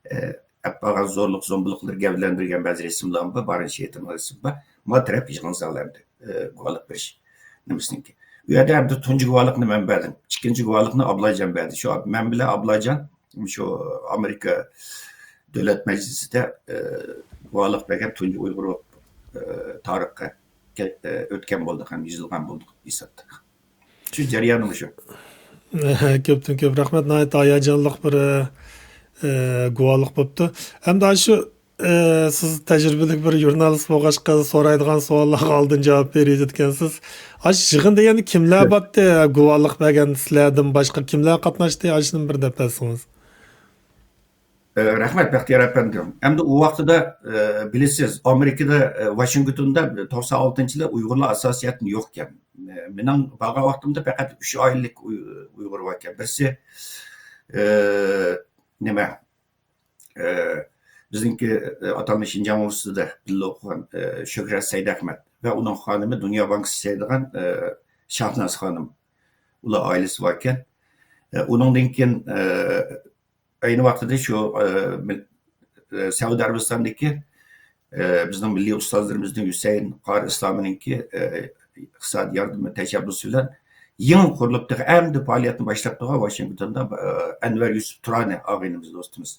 ئە، ئەپ بارغان زورلۇق، زومبىلىقلىرى گەۋدىلەندۈرگەن بەزى رەسىملەرمۇ بار، بارىن شېيتىرنىڭ رەسىمى بار. ما تەرەپ يىغىن زالى ئەمدى، ئە، گۇۋاھلىق بېرىش نېمىسىنىڭكى. ئۇ يەردە ئەمدى تۇنجى گۇۋاھلىقنى مەن بەردىم. ئىككىنچى گۇۋاھلىقنى ئابلاجان بەردى. شۇ مەن بىلەن ئابلاجان شۇ ئامېرىكا دۆلەت مەجلىسىدە، ئە، گۇۋاھلىق بەرگەن تۇنجى ئۇيغۇر بولۇپ، ئە، تارىخقا كە-، ئە، ئۆتكەن بولدۇق ھەم يېزىلغان بولدۇق ھېسابتا. شۇ جەريانى مۇشۇ. كۆپتىن كۆپ رەھمەت. ناھايىتى ھاياجانلىق بىر، ئە، ئە، گۇۋاھلىق بوپتۇ. ھەمدە شۇ، ئە، سىز تەجرىبىلىك بىر ژۇرنالىست بولغاچقا، سورايدىغان سوئاللارغا ئالدىن جاۋاب بېرىدىكەنسىز. ئاشۇ يىغىندا يەنە كىملەر باتتى؟ گۇۋاھلىق بەرگەن سىلەردىن باشقا كىملەر قاتناشتى؟ ئاشۇنى بىر دەپ بەرسىڭىز. ئە، رەھمەت، بەختىيار ئەپەندىم. ئەمدى ئۇ ۋاقتىدا، ئە، بىلىسىز، ئامېرىكىدا، ئە، ۋاشىنگتوندا توقسان ئالتىنچى يىلى ئۇيغۇرلار ئاساسىي جەھەتتىن يوقكەن. ئە، مېنىڭ بارغان ۋاقتىمدا پەقەت ئۈچ ئائىلىلىك ئۇي-، ئۇيغۇر باركەن. بىرسى، ئە، نېمە، ئە، بىزنىڭكى، ئە، ئاتالمىش شىنجاڭ ئۇنىۋېرسىتېتىدا بىللە ئوقۇغان، ئە، شۆھرەت سەيدئەخمەت ۋە ئۇنىڭ خانىمى دۇنيا بانكىسى ئىشلەيدىغان، ئە، شاھناز خانىم. ئۇلار ئائىلىسى باركەن. ئە، ئۇنىڭدىن كېيىن، ئە، ئەينى ۋاقتىدا شۇ، ئە، مىل-، ئە، سەئۇدى ئەرەبىستاندىكى، ئە، بىزنىڭ مىللىي ئۇستازلىرىمىزدىن ھۈسەيىن قارى ئىسلامىنىڭكى، ئە، ئىقتىسادىي ياردىمى تەشەببۇسى بىلەن يېڭى قۇرۇلۇپ تېخى ئەمدى پائالىيەتنى باشلاپ تۇرغان ۋاشىنگتوندا، ئە، ئەنۋەر يۈسۈپ تۇرانى ئاغىنىمىز، دوستىمىز.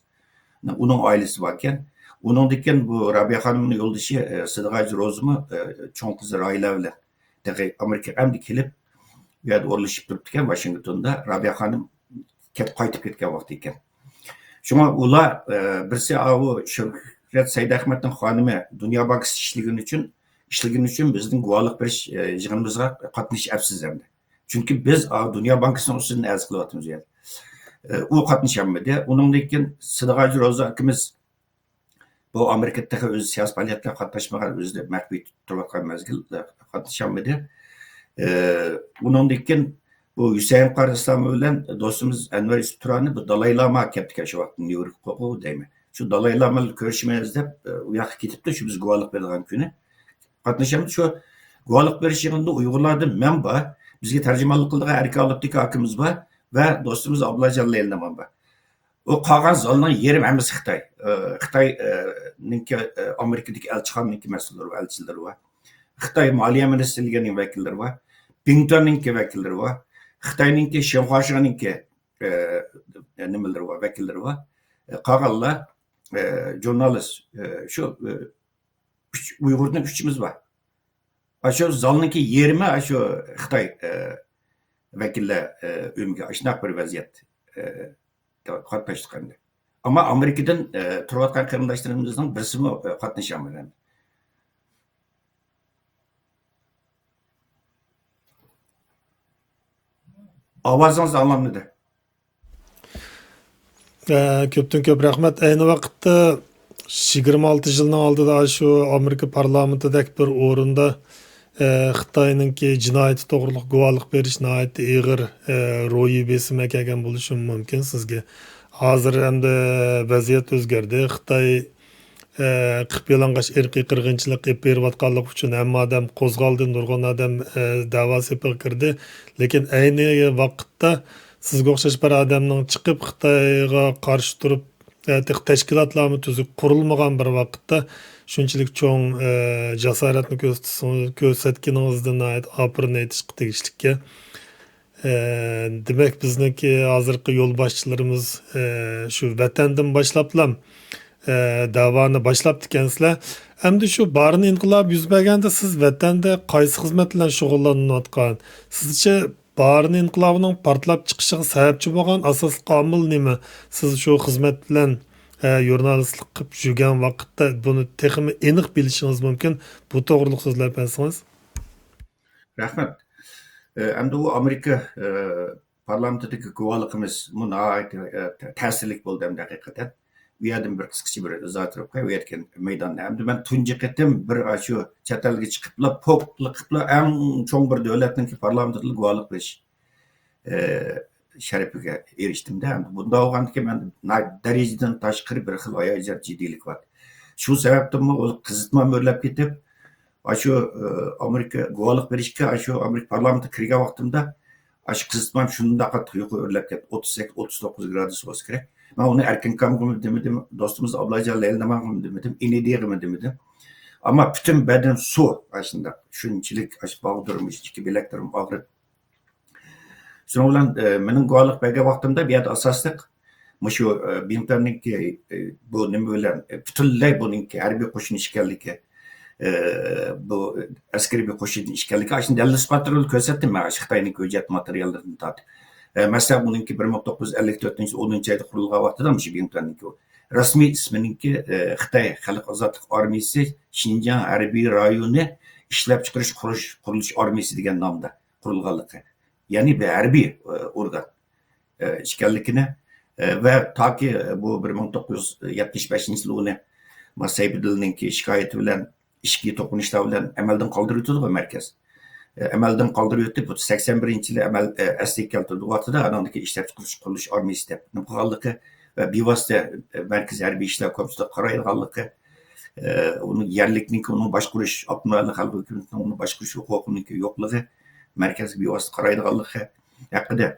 ئۇنىڭ ئائىلىسى باركەن. ئۇنىڭدىن كېيىن بۇ رابىيە خانىمنىڭ يولدىشى، ئە، سىدىق ھاجى روزىمۇ، ئە، چوڭ قىزى راھىلە بىلەن تېخى ئامېرىكىغا ئەمدى كېلىپ، بۇ يەردە ئورۇنلىشىپ تۇرۇپتىكەن، ۋاشىنگتوندا. رابىيە خانىم كەت-، قايتىپ كەتكەن ۋاقتى ئىكەن. شۇڭا ئۇلار، ئە، بىرسى ئاۋۇ شۆھرەت سەيدئەخمەتنىڭ خانىمى دۇنيا بانكىسى ئىشلىگىنى ئۈچۈن، ئىشلىگىنى ئۈچۈن بىزدىن گۇۋاھلىق بېرىش، ئە، يىغىنىمىزغا قاتنىشىپ ئەپسىز ئەمدى. چۈنكى بىز، ئا، دۇنيا بانكىسىنىڭ ئۈستىدىن ئەرز قىلىۋاتىمىز ئۇ يەردە. ئە، ئۇ قاتنىشالمىدى. ئۇنىڭدىن كېيىن سىدىق ھاجى روزا ئاكىمىز بۇ ئامېرىكىدا تېخى ئۆزى سىياسىي پائالىيەتكە قاتناشمىغان، ئۆزى مەخپىي تۇرۇۋاتقان مەزگىل، ئە، قاتنىشالمىدى. ئە، ئۇنىڭدىن كېيىن بۇ ھۈسەيىن قارى ئىسلامى بىلەن دوستىمىز ئەنۋەر يۈسۈپ تۇرانى بۇ دالاي لاما كەپتىكەن شۇ ۋاقىتتا نيۇ يوركقا دەيمەن. شۇ دالاي لاما بىلەن كۆرۈشىمىز دەپ، ئە، ئۇ ياققا كېتىپتۇ، شۇ بىز گۇۋاھلىق بېرىدىغان كۈنى. قاتنىشىمىز شۇ گۇۋاھلىق بېرىش يىغىنىدا ئۇيغۇرلاردىن مەن بار، بىزگە تەرجىمانلىق قىلىدىغان ئەركىن ئابلىتىكى ئاكىمىز بار ۋە دوستىمىز ئابدۇللاجان لەيلىنىمان بار. ئۇ قالغان زالنىڭ يېرىمى ھەممىسى خىتاي. ئى، خىتاي، ئى، نىڭكى، ئى، ئامېرىكىدىكى ئەلچىخانىنىڭكى مەسئۇللىرى بار، ئەلچىلىرى بار. خىتاي مالىيە مىنىستىرلىكىنىڭ ۋەكىللىرى بار. بىڭتۈەننىڭكى ۋەكىللىرى بار. خىتاينىڭكى شىنخۇاشىنىڭكى، ئى، نېمىلىرى بار، ۋەكىللىرى بار. ئى، قالغانلار، ئى، ژۇرنالىست، ئى، شۇ، ئى، ئۈچ، ئۇيغۇردىن ئۈچىمىز بار. ئاشۇ زالنىڭكى يېرىمى ئاشۇ خىتاي، ئى، ۋەكىللەر، ئى، ئۆمىكى ئاشۇنداق بىر ۋەزىيەت، ئى، قاتناشتۇق ئەمدى. ئەمما ئامېرىكىدىن، ئى، تۇرۇۋاتقان قېرىنداشلىرىمىزنىڭ بىرسىمۇ، ئى، قاتنىشالمىدى ئەمدى. ئاۋازىڭىز ئاڭلانمىدى. ئە، كۆپتىن كۆپ رەھمەت. ئەينى ۋاقىتتا يىگىرمە ئالتە يىلنىڭ ئالدىدا شۇ ئامېرىكا پارلامېنتىدەك بىر ئورۇندا، ئە، خىتاينىڭكى جىنايىتى توغرىلىق گۇۋاھلىق بېرىش ناھايىتى ئېغىر، ئە، روھىي بېسىم ئەكەلگەن بولۇشى مۇمكىن سىزگە. ھازىر ئەمدى ۋەزىيەت ئۆزگەردى. خىتاي، ئە، قىپيالىڭاچ ئىرقىي قىرغىنچىلىق ئېلىپ بېرىۋاتقانلىقى ئۈچۈن ھەممە ئادەم قوزغالدى، نۇرغۇن ئادەم، ئە، دەۋا سېپىغا كىردى. لېكىن ئەينى ۋاقىتتا سىزگە ئوخشاش بىر ئادەمنىڭ چىقىپ خىتايغا قارشى تۇرۇپ، ئە، تېخى تەشكىلاتلارمۇ تۈزۈك قۇرۇلمىغان بىر ۋاقىتتا شۇنچىلىك چوڭ، ئە، جاسارەتنى كۆرسىتىسىڭىز، كۆرسەتكىنىڭىزدىن ناھايىتى ئاپىرىن ئېيتىشقا تېگىشلىككەن. ئە، دېمەك، بىزنىڭكى ھازىرقى يولباشچىلىرىمىز، ئە، شۇ ۋەتەندىن باشلاپلا، ئە، دەۋانى باشلاپتىكەنسىلەر. ئەمدى شۇ بارىن ئىنقىلابى يۈز بەرگەندە سىز ۋەتەندە قايسى خىزمەت بىلەن شۇغۇللىنىۋاتقان؟ سىزچە بارىن ئىنقىلابىنىڭ پارتلاپ چىقىشىغا سەۋەبچى بولغان ئاساسلىق ئامىل نېمە؟ سىز شۇ خىزمەت بىلەن، ئە، ژۇرنالىستلىق قىلىپ يۈرگەن ۋاقىتتا بۇنى تېخىمۇ ئېنىق بىلىشىڭىز مۇمكىن. بۇ توغرىلىق سۆزلەپ بەرسىڭىز. رەھمەت. ئە، ئەمدى ئۇ ئامېرىكا، ئە، پارلامېنتىدىكى گۇۋاھلىقىمىزمۇ ناھايىتى، ئە، تە-، تەسىرلىك بولدى ئەمدى ھەقىقەتەن. ئۇ يەردىن بىر قىسقىچە بىر ئىزاھ ئېيتىپ ئوقۇياي، ئۇ يەردىكى مەيداننى. ئەمدى مەن تۇنجى قېتىم بىر ئاشۇ چەت ئەلگە چىقىپلا، پوكلا قىپلا ئەڭ چوڭ بىر دۆلەتنىڭكى پارلامېنتىدا گۇۋاھلىق بېرىش، ئە، شەرىپىگە ئېرىشتىم-دە. ئەمدى بۇنداق بولغاندىكىن مەن ناھايىتى دەرىجىدىن تاشقىرى بىر خىل ھاياجان، جىددىيلىك بار. شۇ سەۋەبتىنمۇ ئۇ قىزىتمام ئۆرلەپ كېتىپ، ئاشۇ، ئە، ئامېرىكا گۇۋاھلىق بېرىشكە، ئاشۇ ئامېرىكا پارلامېنتىغا كىرگەن ۋاقتىمدا، ئاشۇ قىزىتمام شۇنداق قاتتىق يۇقىرى ئۆرلەپ كەتتى. ئوتتۇز سەككىز، ئوتتۇز توققۇز گرادۇس بولسا كېرەك. مەن ئۇنى ئەركىن ئاكامغىمۇ دېمىدىم، دوستىمىز ئابلاجان لەيلىنامانغىمۇ دېمىدىم، ئىنىدىغىمۇ دېمىدىم. ئەمما پۈتۈن بەدەن سۇ، ئاشۇنداق. شۇنچىلىك ئاشۇ باغرىم، ئىچكى بىلەكلىرىم ئاغرىپ. شۇنىڭ بىلەن، ئە، مېنىڭ گۇۋاھلىق بەرگەن ۋاقتىمدا بۇ يەردە ئاساسلىق مۇشۇ، ئە، بىڭتۈەننىڭكى، ئە، بۇ نېمە بىلەن، ئە، پۈتۈنلەي بۇنىڭكى ھەربىي قوشۇن ئىكەنلىكى، ئە، بۇ ئەسكىرىي بىر قوشۇن ئىكەنلىكى، ئاشۇنى دەلىل ئىسپاتلىرىنى كۆرسەتتىم مەن، ئاشۇ خىتاينىڭ ھۆججەت ماتېرىياللىرىدىن تارتىپ. ئە، مەسىلەن، ئۇنىڭكى بىر مىڭ توققۇز يۈز ئەللىك تۆتىنچى يىل ئونىنچى ئايدا قۇرۇلغان ۋاقتىدا مۇشۇ بىڭتۈەننىڭكى رەسمىي ئىسمىنىڭكى، ئە، خىتاي خەلق ئازادلىق ئارمىيىسى شىنجاڭ ھەربىي رايونى ئىشلەپچىقىرىش قۇرۇش، قۇرۇلۇش ئارمىيىسى دېگەن نامدا قۇرۇلغانلىقى، يەنى بىر ھەربىي، ئە، ئورگان، ئە، ئىكەنلىكىنى، ئە، ۋە تاكى بۇ بىر مىڭ توققۇز يۈز يەتمىش بەشىنچى يىلى ئۇنى ما سەيپىدىلنىڭكى شىكايىتى بىلەن ئىچكى توقۇنۇشلار بىلەن ئەمەلدىن قالدۇرۇۋېتىدىغۇ مەركەز. ئە، ئەمەلدىن قالدۇرۇۋېتىپ، سەكسەن بىرىنچى يىلى ئەمەل، ئە، ئەسلىگە كەلتۈرىدىغۇ ۋاقتىدا، ئانىڭدىكى ئىشلەپچىقىرىش قۇرۇلۇش ئارمىيىسى دەپ نېمە قىلغانلىقى ۋە بىۋاسىتە، ئە، مەركىزىي ھەربىي ئىشلار كومىتېتىغا قارايدىغانلىقى، ئە، ئۇنىڭ يەرلىكنىڭكى ئۇنىڭ باشقۇرۇش، ئاپتونوم رايونلۇق خەلق ھۆكۈمىتىنىڭ ئۇنى باشقۇرۇش ھوقۇقىنىڭكى يوقلۇقى، مەركەزگە بىۋاسىتە قارايدىغانلىقى ھەققىدە،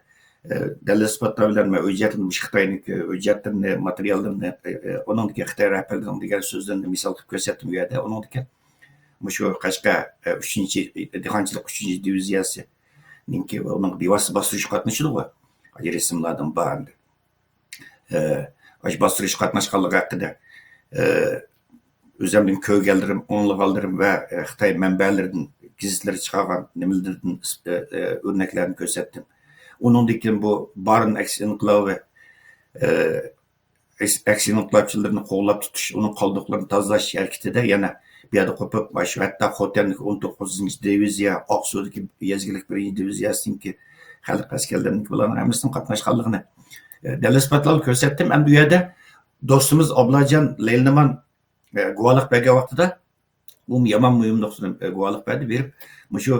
ئە، دەلىل ئىسپاتلار بىلەن مەن ھۆججەتلىرىنى، مۇشۇ خىتاينىڭكى ھۆججەتلىرىنى، ماتېرىياللىرىنى، ئە، ئە، ئۇنىڭدىكى خىتاي رەھبەرلىرىنىڭ دېگەن سۆزلىرىنى مىسال قىلىپ كۆرسەتتىم ئۇ يەردە. ئۇنىڭدىكى مۇشۇ قەشقەر، ئە، ئۈچىنچى دېھقانچىلىق ئۈچىنچى دىۋىزىيەسىنىڭكى ئۇنىڭ بىۋاسىتە باستۇرۇشقا قاتنىشىدىغۇ. ئاجرېسىملاردىن بار ئەمدى. ئە، ئاشۇ باستۇرۇشقا قاتناشقانلىقى ھەققىدە، ئە، ئۆزۈمنىڭ كۆرگەنلىرىم، ئاڭلىغانلىرىم ۋە، ئە، خىتاي مەنبەلىرىدىن، گېزىتلىرى چىقارغان نېمىلىرىدىن، ئە، ئە، ئۆرنەكلەرنى كۆرسەتتىم. ئۇنىڭدىن كېيىن بۇ بارىن ئەكس ئىنقىلابى، ئە، ئەكس، ئەكس ئىنقىلابچىلىرىنى قوغلاپ تۇتۇش، ئۇنىڭ قالدۇقلىرىنى تازىلاش ھەرىكىتىدە يەنە بۇ يەردە قوپۇپ، مۇشۇ ھەتتا خوتەننىڭ ئون توققۇزىنچى دىۋىزىيە، ئاقسۇدىكى يەزگىلىك بىرىنچى دىۋىزىيەسىنىڭكى خەلق ئەسكەرلىرىنىڭكى بۇلارنىڭ ھەممىسىنىڭ قاتناشقانلىقىنى، ئە، دەل ئىسپاتلاپ كۆرسەتتىم. ئەمدى بۇ يەردە دوستىمىز ئابلاجان لەيلىنىمان، ئە، گۇۋاھلىق بەرگەن ۋاقتىدا، ئۇمۇ يامان مۇھىم نۇقتىدىن، ئە، گۇۋاھلىق بەردى. بېرىپ مۇشۇ،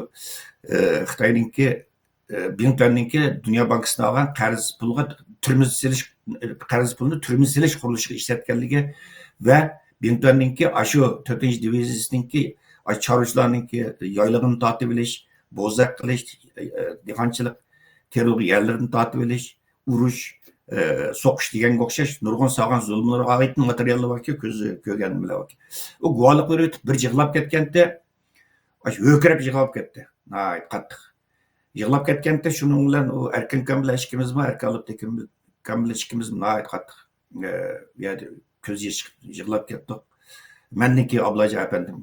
ئە، خىتاينىڭكى، ئە، بىڭتۈەننىڭكى دۇنيا بانكىسىدىن ئالغان قەرز پۇلىغا تۈرمە سېلىش، قەرز پۇلىنى تۈرمە سېلىش قۇرۇلۇشىغا ئىشلەتكەنلىكى ۋە بىڭتۈەننىڭكى ئاشۇ تۆتىنچى دىۋىزىيىسىنىڭكى ئاشۇ چارۋىچىلارنىڭكى يايلىقىنى تارتىۋېلىش، بوزەك قىلىش، ئە، دېھقانچىلىق تېرىلغۇ يەرلىرىنى تارتىۋېلىش، ئۇرۇش، ئە، سوقۇش دېگەنگە ئوخشاش نۇرغۇن سالغان زۇلۇملىرىغا ئائىت ماتېرىياللار باركى، كۆز كۆرگەن نېمىلەر باركى. ئۇ گۇۋاھلىق بېرىۋېتىپ بىر يىغلاپ كەتكەنتى. ئاشۇ ھۆركىرەپ يىغلاپ كەتتى. ناھايىتى قاتتىق. يىغلاپ كەتكەنتى، شۇنىڭ بىلەن ئۇ ئەركىن ئاكام بىلەن ئىككىمىزمۇ، ئەركىن ئابلىكىم ئاكام بىلەن ئىككىمىزمۇ ناھايىتى قاتتىق، ئە، بۇ يەردە كۆز يېشى چىقىپ يىغلاپ كەتتۇق. مەندىن كېيىن ئابلاجان ئەپەندىم،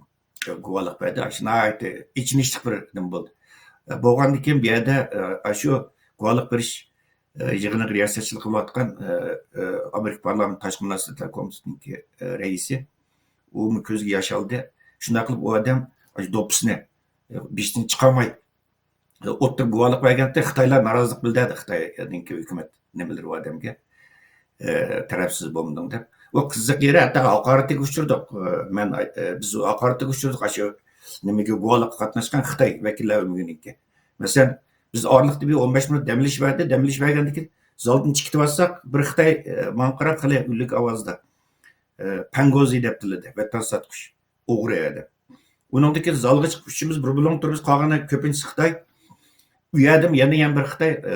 ئە، گۇۋاھلىق بەردى. ئاشۇ ناھايىتى ئېچىنىشلىق بىر نېمە بولدى. ئە، بولغاندىن كېيىن بۇ يەردە، ئە، ئاشۇ گۇۋاھلىق بېرىش، ئە، يىغىنىغا رىياسەتچىلىك قىلىۋاتقان، ئە، ئە، ئامېرىكا پارلامېنت تاشقى مۇناسىۋەتلەر كومىتېتىنىڭكى، ئە، رەئىسى، ئۇمۇ كۆزىگە ياش ئالدى. شۇنداق قىلىپ ئۇ ئادەم ئاشۇ دوپپىسىنى، ئە، بېشىدىن چىقارماي، ئوتتۇرا گۇۋاھلىق بەرگەنتى، خىتايلار نارازىلىق بىلدۈردى، خىتاينىڭكى ھۆكۈمەت نېمىلىرى ئۇ ئادەمگە، ئە، تەرەپسىز بولمىدىڭ دەپ. ئۇ قىزىق يېرى، ھەتتا ھاقارەتكە ئۇچرىدۇق. ئە، مەن، ئە، بىز ھاقارەتكە ئۇچرىدۇق، ئاشۇ نېمىگە، گۇۋاھلىققا قاتناشقان خىتاي ۋەكىللەر ئۆمىكىنىڭكى. مەسىلەن، بىز ئارىلىقتا بىر ئون بەش مىنۇت دەم ئېلىش بەردى، دەم ئېلىش بەرگەندىن كېيىن زالدىن چىقىۋاتساق، بىر خىتاي، ئە، ماڭا قاراپ خېلى ئۈنلۈك ئاۋازدا، ئە، پەنگوزى دەپ تىللىدى، ۋەتەن ساتقۇچ. ئوغرى ئادەم. ئۇنىڭدىن كېيىن زالغا چىقىپ ئۈچىمىز بىر بۇلۇڭ تۇرىمىز، قالغىنى كۆپىنچىسى خىتاي. ئۇ يەردىمۇ يەنە، يەنە بىر خىتاي، ئە،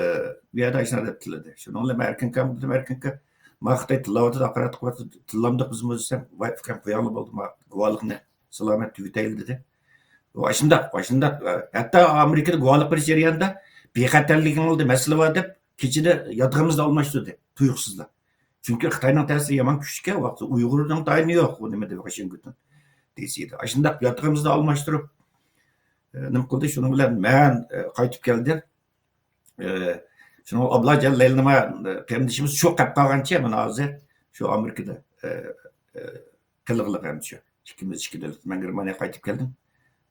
بۇ يەردە ئاشۇنداق دەپ تىللىدى. شۇنىڭ بىلەن مەن ئەركىن ئاكامغا دېدىم، ئەركىن ئاكا، ما خىتاي تىللاۋاتىدۇ، ھاقارەت قىلىۋاتىدۇ، تىللامدۇق بىزمۇ دېسەم، ۋاي ئۇكام قوياڭلا بولدى، ما گۇۋاھلىقنى سالامەت تۈگىتەيلى دېدى. ئۇ ئاشۇنداق، ئاشۇنداق، ئە، ھەتتا ئامېرىكىدا گۇۋاھلىق بېرىش جەريانىدا بىخەتەرلىكىڭىزدە مەسىلە بار دەپ كېچىدە ياتىقىمىزنى ئالماشتۇردى، تۇيۇقسىزلا. چۈنكى خىتاينىڭ تەسىرى يامان كۈچلۈك ئىكەن، ۋاقتىدا ئۇيغۇرنىڭ تايىنى يوق، ئۇ نېمىدە، ۋاشىنگتون دىسىدا. ئاشۇنداق ياتىقىمىزنى ئالماشتۇرۇپ، ئە، نېمە قىلدى؟ شۇنىڭ بىلەن مەن، ئە، قايتىپ كەلدىم. ئە، شۇنىڭ ئابلاجان لەيلىنىما، ئە، قېرىندىشىمىز شۇ قېلىپ قالغانچە، مانا ھازىر شۇ ئامېرىكىدا، ئە، ئە، قېلىغلىق ئەمدى شۇ. ئىككىمىز ئىككى دۆلەت. مەن گېرمانىيەگە قايتىپ كەلدىم.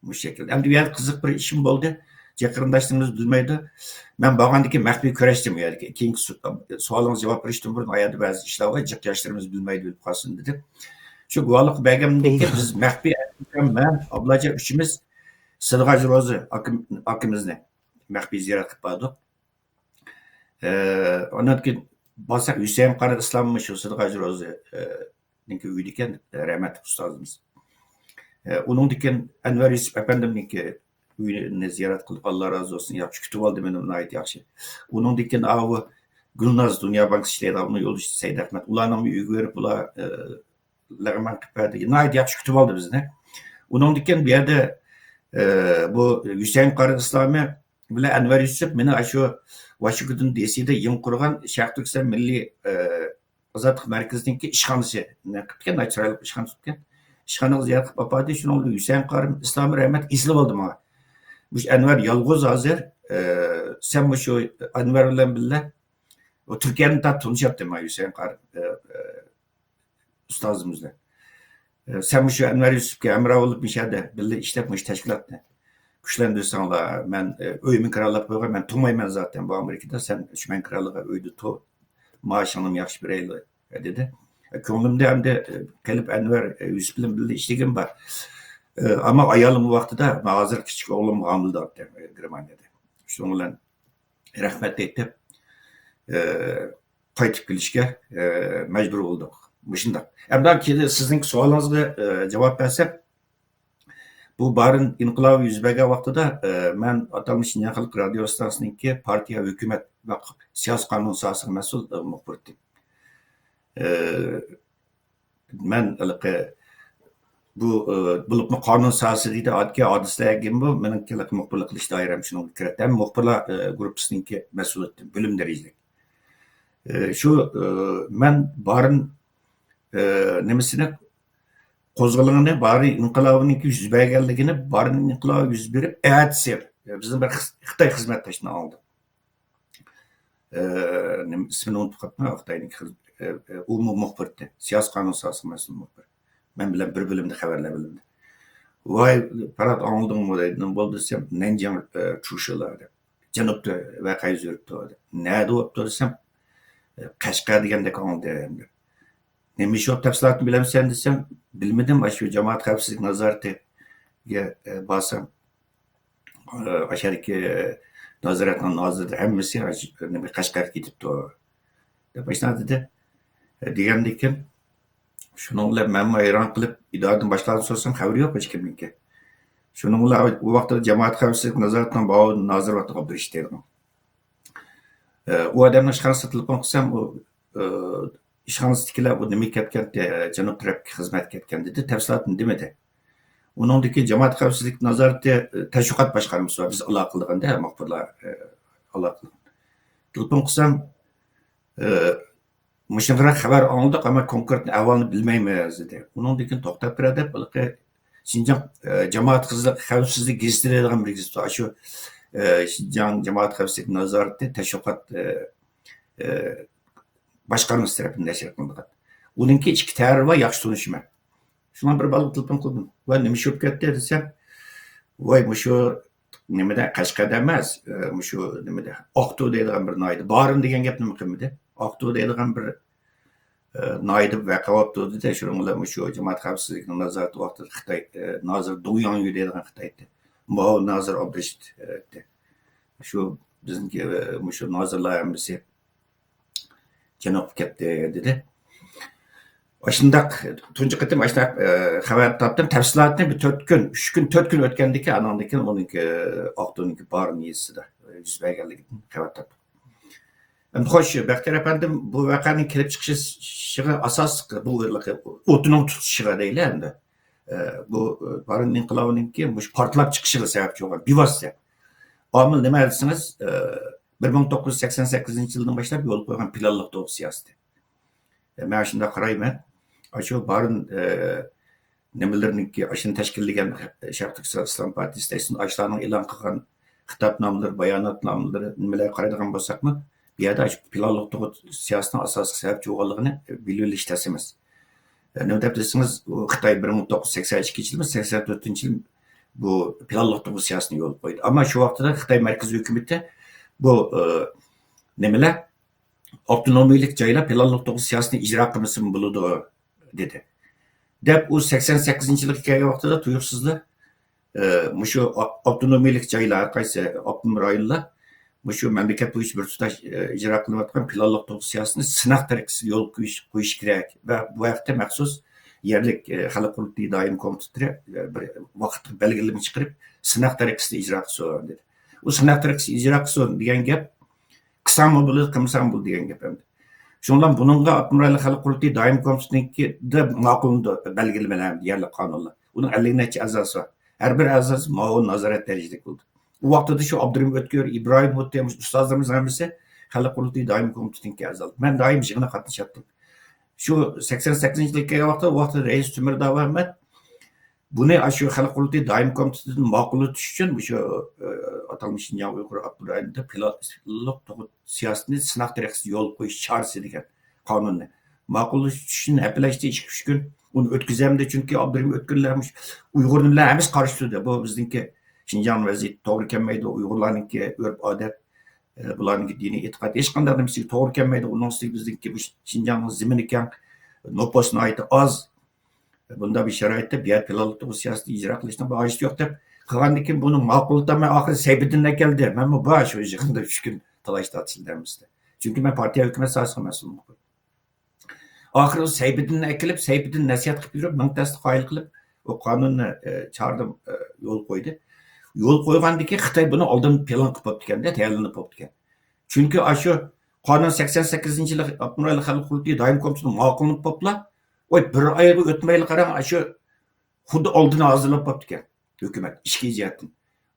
مۇشۇ شەكىلدە. ئەمدى بۇ يەردە قىزىق بىر ئىشىم بولدى. جېقىرىنداشلىرىمىز بىلمەيدۇ. مەن بارغاندىن كېيىن مەخپىي كۆرۈشتۈم ئۇ يەردىكى. كېيىنكى سو-، سوئالىڭىزغا جاۋاب بېرىشتىن بۇرۇن، ئۇ يەردە بەزى ئىشلار بار، جىق ياشلىرىمىز بىلمەيدۇ، بىلىپ قالسۇن دېدىم. شۇ گۇۋاھلىق بەرگەندىن كېيىن بىز مەخپىي، مەن، ئابلاجان ئۈچىمىز سىدىق ھاجى روزى ئاكىم-، ئاكىمىزنى مەخپىي زىيارەت قىلىپ باردۇق. ئە، ئاندىن كېيىن بارساق، ھۈسەيىن قارى ئىسلام شۇ سىدىق ھاجى روزى، ئە، نىڭكى ئۆيىدىكەن، رەھمەتلىك ئۇستازىمىز. ئە، ئۇنىڭدىن كېيىن ئەنۋەر يۈسۈپ ئەپەندىمنىڭكى ئۆيىنى زىيارەت قىلدۇق. ئاللا رازى بولسۇن، ياخشى كۈتۈۋالدى مېنى، ناھايىتى ياخشى. ئۇنىڭدىن كېيىن ئاۋۇ گۈلناز، دۇنيا بانكىسى ئىشلەيدىغان، ئۇنىڭ يولدىشى سەيدئەخمەت، ئۇلارنىڭ ئۆيىگە بېرىپ، ئۇلار، ئە، لەغمەن قىلىپ بەردى. ناھايىتى ياخشى كۈتۈۋالدى بىزنى. ئۇنىڭدىن كېيىن بۇ يەردە، ئە، بۇ ھۈسەيىن قارى ئىسلامى بىلەن ئەنۋەر يۈسۈپ مېنى ئاشۇ ۋاشىنگتون دىسىدا يېڭى قۇرغان شەرقىي تۈركىستان مىللىي، ئە، ئازادلىق مەركىزىنىڭكى ئىشخانىسى نېمە قىپتىكەن، چىرايلىق ئىشخانا تۇتۇپتىكەن. ئىشخانىغا زىيارەت قىلىپ ئاپاردى. شۇنىڭ بىلەن ھۈسەيىن قارىم ئىسلامى رەھمەت ئېسىلىۋالدى ماڭا. مۇشۇ ئەنۋەر يالغۇز ھازىر، ئە، سەن مۇشۇ ئەنۋەر بىلەن بىللە، ئۇ تۈركىيەدىن تارتىپ تونۇشاتتى مانا ھۈسەيىن قارى، ئۇستازىمىز بىلەن. سەن مۇشۇ ئەنۋەر يۈسۈپكە ھەمراھ بولۇپ، مۇشۇ يەردە بىللە ئىشلەپ، مۇشۇ تەشكىلاتنى كۈچلەندۈرسەڭلار، مەن ئۆيمۇ كىرالىپ قويغان، مەن تۇرمايمەن زاتەن بۇ ئامېرىكىدا، سەن شۇ مەن كىرالىغان ئۆيدە تۇر، مائاشىڭنىمۇ ياخشى بېرەيلى، دېدى. كۆڭلۈمدە ئەمدى كېلىپ ئەنۋەر يۈسۈپ بىلەن بىللە ئىشلىگىنىم بار. ئەمما ئايالىم ۋاقتىدا، ھازىر كىچىك ئوغلۇم ھامىلىدار گېرمانىيەدە. شۇنىڭ بىلەن رەھمەت ئېيتىپ، قايتىپ كېلىشكە مەجبۇر بولدۇق. مۇشۇنداق. ئەمدى كېيىن سىزنىڭ سوئالىڭىزغا جاۋاب بەرسەم، بۇ بارىن ئىنقىلابى يۈز بەرگەن ۋاقتىدا، مەن ئاتالمىش شىنجاڭ خەلق رادىيو ئىستانسىسىنىڭكى پارتىيە، ھۆكۈمەت ۋە سىياسىي قانۇن ساھەسىگە مەسئۇل مۇخبىر ئىدىم. مەن ھېلىقى بۇ، بولۇپمۇ قانۇن ساھەسى دېدى، ئاددىي ھادىسىلەرگىمۇ مېنىڭ ھېلىقى مۇخبىرلىق قىلىش دائىرەم شۇنىڭغا كىرەتتى. ھەم مۇخبىرلار گۇرۇپپىسىنىڭكى مەسئۇل ئىدىم، بۆلۈم دەرىجىلىك. شۇ، مەن بارىن نېمىسىنى قوزغىلىڭىنى، بارىن ئىنقىلابىنىڭكى يۈز بەرگەنلىكىنى، بارىن ئىنقىلابى يۈز بېرىپ ئەتىسى بىزنىڭ بىر خىتاي خىزمەتداشىنى ئاڭلىدىم. نېمە ئىسمىنى ئۇنتۇپ قاپتىمەن، خىتاينىڭ، ئۇمۇ مۇخبىر ئىدى، سىياسىي قانۇن ساھەسىگە مەسئۇل مۇخبىر. مەن بىلەن بىر بۆلۈمدە خەۋەرلەر بۆلۈمىدە. ۋاي، پەرھات، ئاڭلىدىڭمۇ دېدىم. بولدى دېسەم، نەنجىڭ چۇشىلا دەپ، جەنۇبتا ۋەقە يۈز بېرىپتۇ دەپ. نەدە بوپتۇ دېسەم، قەشقەر دېگەندەك ئاڭلىدىم دەپ. نېمە ئىش بولۇپ، تەپسىلاتىنى بىلەمسەن دېسەم، بىلمىدىم، ئاشۇ جامائەت خەۋپسىزلىك نازارىتىگە بارسام، ئاشۇ يەردىكى نازارەتنىڭ نازىرى ھەممىسى قەشقەرگە كېتىپتۇ دەپ ئاشۇنداق دېدى. دېگەندىكىن شۇنىڭ بىلەن مەنمۇ ھەيران قېلىپ، ئىدارىدىن باشقىلارنى سورىسام، خەۋىرى يوق ھېچكىمنىڭكى. شۇنىڭ بىلەن ئۇ ۋاقىتتا جامائەت خەۋپسىزلىك نازارىتىنىڭ باۋۇ نازىرى بار ئابدۇرېشىت دەيدىغان. ئۇ ئادەمنىڭ ئىشخانىسىغا تېلېفون قىلسام، ئۇ ئىشخانىسىدىكىلەر، بۇ نېمىگە كەتكەن، جەنۇب تەرەپكە خىزمەتكە كەتكەن دېدى، تەپسىلاتىنى دېمىدى. ئۇنىڭدىن كېيىن جامائەت خەۋپسىزلىك نازارىتى تەشۋىقات باشقارمىسى بار، بىز ئالاقە قىلغاندا، مۇخبىرلار ئالاقە قىلغان. تېلېفون قىلسام، مۇشۇنداق خەۋەر ئاڭلىدۇق، ئەمما كونكرېت ئەھۋالنى بىلمەيمىز دېدى. ئۇنىڭدىن كېيىن توختاپ بېرە دەپ، ھېلىقى شىنجاڭ جامائەت خەۋپسىزلىك گېزىتى دەيدىغان بىر گېزىت بار. شۇ شىنجاڭ جامائەت خەۋپسىزلىك نازارىتى تەشۋىقات باشقارمىسى تەرىپىدىن نەشر قىلىنغان. ئۇنىڭكى ئىككى تەھرىرى بار، ياخشى تونۇشىمەن. شۇڭا بىر بالىغا تېلېفون قىلدىم. ۋە نېمە ئىش بولۇپ كەتتى دېسەم، ۋاي، مۇشۇ نېمىدە، قەشقەردە ئەمەس، مۇشۇ نېمىدە، ئاقتۇ دەيدىغان بىر ناھىيەدە. بارىن دېگەن گەپنىمۇ قىلمىدى. ئاقتۇ دەيدىغان بىر ناھىيەدە ۋەقە بوپتۇ دېدى. شۇنىڭ بىلەن مۇشۇ جامائەت خەۋپسىزلىكىنىڭ نازارىتى ۋاقتىدا خىتاي نازىرى دۇڭياڭيۈ دەيدىغان خىتاي ئىدى. ماۋۇ نازىر ئابدۇرېشىت ئىدى. شۇ بىزنىڭكى مۇشۇ نازىرلار ھەممىسى جەنۇبقا كەتتى دېدى. ئاشۇنداق تۇنجى قېتىم ئاشۇنداق خەۋەر تاپتىم. تەپسىلاتنى بىر تۆت كۈن، ئۈچ كۈن، تۆت كۈن ئۆتكەندىن كېيىن، ئانىڭدىن كېيىن ئۇنىڭكى ئاقتۇنىڭكى بارىن يېزىسىدا يۈز بەرگەنلىكىدىن خەۋەر تاپتۇق. ئەمدى خوش، بەختىيار ئەپەندىم، بۇ ۋەقەنىڭ كېلىپ چىقىشىغا ئاساسلىق بۇ ئوتنىڭ تۇتىشىغا دەيلى ئەمدى. بۇ بارىن ئىنقىلابىنىڭكى مۇشۇ پارتلاپ چىقىشىغا سەۋەبچى بولغان بىۋاسىتە ئامىل نېمە دېسىڭىز، بىر مىڭ توققۇز يۈز سەكسەن سەككىزىنچى يىلدىن باشلاپ يولغا قويغان پىلانلىق تۇغۇت سىياسىتى. مەن شۇنداق قارايمەن. ئاشۇ بارىن نېمىلىرىنىڭكى، ئاشۇنى تەشكىللىگەن شەرقىي تۈركىستان ئىسلام پارتىيىسى دەيسىز، ئاشۇلارنىڭ ئېلان قىلغان خىتابنامىلىرى، باياناتنامىلىرى، نېمىلەرگە قارايدىغان بولساقمۇ، بۇ يەردە ئاشۇ پىلانلىق تۇغۇت سىياسىتىنىڭ ئاساسلىق سەۋەبچى بولغانلىقىنى بىلىۋېلىش تەس ئەمەس. نېمە دەپ دېسىڭىز، ئۇ خىتاي بىر مىڭ توققۇز يۈز سەكسەن ئىككىنچى يىلمۇ، سەكسەن تۆتىنچى يىل بۇ پىلانلىق تۇغۇت سىياسىتىنى يولغا قويدى. ئەمما شۇ ۋاقىتتا خىتاي مەركىزىي ھۆكۈمىتى بۇ، ئى، نېمىلەر، ئاپتونومىيلىق جايلار پىلانلىق تۇغۇت سىياسىتىنى ئىجرا قىلمىسىمۇ بولىدۇ، دېدى. دەپ ئۇ سەكسەن سەككىزىنچى يىلغا كەلگەن ۋاقتىدا تۇيۇقسىزلا، ئى، مۇشۇ ئا-، ئاپتونومىيلىق جايلار، ھەر قايسى ئاپتونوم رايونلار مۇشۇ مەملىكەت بويىچە بىر تۇتاش، ئى، ئىجرا قىلىنىۋاتقان پىلانلىق تۇغۇت سىياسىتىنى سىناق تەرىقىسىدە يولغا قويۇش، قويۇش كېرەك ۋە بۇ ھەقتە مەخسۇس يەرلىك، ئى، خەلق قۇرۇلتىيى دائىمىي كومىتېتلىرى، ئى، بىر ۋاقىت بەلگىلىمە چىقىرىپ، سىناق تەرىقىسىدە ئىجرا قىلسۇن، دېدى. ئۇ سىناق تەرىقىسىدە ئىجرا قىلسۇن دېگەن گەپ، قىلساڭمۇ بولىدۇ، قىلمىساڭمۇ بولىدۇ دېگەن گەپ ئەمدى. شۇنىڭ بىلەن بۇنىڭغا ئاپتونوم رايونلۇق خەلق قۇرۇلتىيى دائىمىي كومىتېتىنىڭكىدە ماقۇللىنىدۇ، بەلگىلىمىلەر، يەرلىك قانۇنلار. ئۇنىڭ ئەللىك نەچچە ئەزاسى بار. ھەر بىر ئەزاسى مۇئاۋىن نازارەت دەرىجىلىك بولىدۇ. ئۇ ۋاقتىدا شۇ ئابدۇرېھىم ئۆتكۈر، ئىبراھىم ھۇتتى، ئۇستازلىرىمىز ھەممىسى خەلق قۇرۇلتىيى دائىمىي كومىتېتىنىڭكى ئەزالىرى. مەن دائىم يىغىنغا قاتنىشاتتىم. شۇ سەكسەن سەككىزىنچى يىلغا كەلگەن ۋاقىتتا، ئۇ ۋاقىتتا رەئىس تۆمۈرداۋ ئەمەت، بۇنى ئاشۇ خەلق قۇرۇلتىيى دائىمىي كومىتېتىدىن ماقۇللىتىش ئۈچۈن مۇشۇ، ئاتالمىش شىنجاڭ ئۇيغۇر ئاپتونوم رايونىدا پىلانلىق تۇغۇت سىياسىتىنى سىناق تەرىقىسىدە يولغا قويۇش چارىسى دېگەن قانۇننى ماقۇللىتىش ئۈچۈن ھەپىلەشتە ئىككى، ئۈچ كۈن ئۇنى ئۆتكۈزەمدى، چۈنكى ئابدۇرېھىم ئۆتكۈرلەر مۇش-، ئۇيغۇرنى بىلەن ھەممىسى قارشى تۇردى. بۇ بىزنىڭكى شىنجاڭ ۋەزىيىتى توغرا كەلمەيدۇ، ئۇيغۇرلارنىڭكى ئۆرپ-ئادەت، ئە، بۇلارنىڭكى دىنىي ئېتىقاد ھېچقانداق نېمىسىگە توغرا كەلمەيدۇ. ئۇنىڭ ئۈستىگە بىزنىڭكى بۇ شىنجاڭنىڭ زېمىنى كەڭ، نوپۇس ناھايىتى ئاز. بۇنداق بىر شارائىتتا بۇ يەردە پىلانلىق تۇغۇت سىياسىتىنى ئىجرا قىلىشنىڭ بىر ھاجىتى يوق دەپ قىلغاندىن كېيىن بۇنى ماقۇللىتالماي ئاخىرى سەيپىدىن ئەكەلدى. مەنمۇ بار شۇ يىغىندا ئۈچ كۈن تالاش تارتىشىلدى ھەممىسىدە. چۈنكى مەن پارتىيە ھۆكۈمەت ساھەسىگە مەسئۇل. ئاخىرى سەيپىدىننى ئەكېلىپ، سەيپىدىن نەسىھەت قىلىپ يۈرۈپ، مىڭ تەستە قايىل قىلىپ، ئۇ قانۇننى، ئە، چاغدىن، ئە، يول قويدى. يول قويغاندىن كېيىن خىتاي بۇنى ئالدىن پىلان قىلىپ بوپتىكەن-دە، تەييارلىنىپ بوپتىكەن. چۈنكى ئاشۇ قانۇن سەكسەن سەككىزىنچى يىلى ئاپتونوم رايونلۇق خەلق قۇرۇلتىيى دائىمىي كومىتېتىدا ماقۇللىنىپ بوپلا، ۋاي، بىر ئايغا ئۆتمەيلا قاراڭ، ئاشۇ خۇددى ئالدىن ھازىرلاپ بوپتىكەن ھۆكۈمەت ئىچكى جەھەتتىن.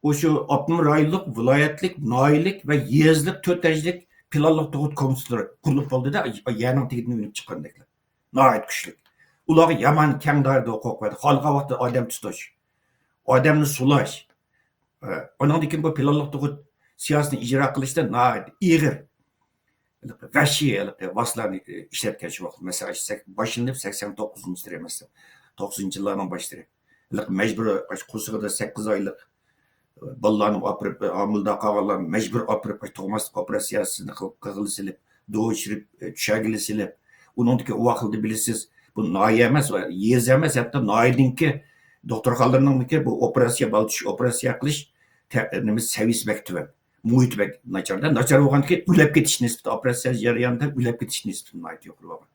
ئۇ شۇ ئاپتونوم رايونلۇق، ۋىلايەتلىك، ناھىيەلىك ۋە يېزىلىق تۆت دەرىجىلىك پىلانلىق تۇغۇت كومىتېتلىرى قۇرۇلۇپ بولدى-دە، يەرنىڭ تېگىدىن ئۈنۈپ چىققاندەكلەر. ناھايىتى كۈچلۈك. ئۇلارغا يامان كەڭ دائىرىدە ھوقۇق بەردى. خالىغان ۋاقىتتا ئادەم تۇتۇش، ئادەمنى سولاش. ئە، ئۇنىڭدىن كېيىن بۇ پىلانلىق تۇغۇت سىياسىتىنى ئىجرا قىلىشتا ناھايىتى ئېغىر، ھېلىقى ۋەھشىي ھېلىقى ۋاسىتىلەرنى، ئە، ئىشلەتكەن شۇ ۋاقىت. مەسىلەن، سەك-، باشلىنىپ سەكسەن توققۇزىنچى يىلى ئەمەس، توقسىنىنچى يىللارنىڭ باشلىرى. ھېلىقى مەجبۇرىي قورسىقىدا سەككىز ئايلىق بالىلارنى ئاپىرىپ، ھامىلىدار قالغانلارنى مەجبۇر ئاپىرىپ، تۇغماسلىق ئوپېراتسىيەسىنى قىل-، قىلغىلى سېلىپ، دوۋا چۈشۈرۈپ، چۈشەرگىلى سېلىپ، ئۇنىڭدىكى ئۇ ۋاقىتتا بىلىسىز، بۇ ناھىيە ئەمەس، يېزا ئەمەس، ھەتتا ناھىيەدىكى دوختۇرخانىلارنىڭكى بۇ ئوپېراتسىيە، بالا تۇتۇش ئوپېراتسىيە قىلىش تە-، نېمىسى، سەۋىيەسى بەك تۆۋەن. مۇھىتى بەك ناچاردا، ناچار بولغاندىكىن ئۆلۈپ كېتىش نىسبىتى، ئوپېراتسىيە جەريانىدا ئۆلۈپ كېتىش نىسبىتى ناھايىتى يۇقىرى بولغان.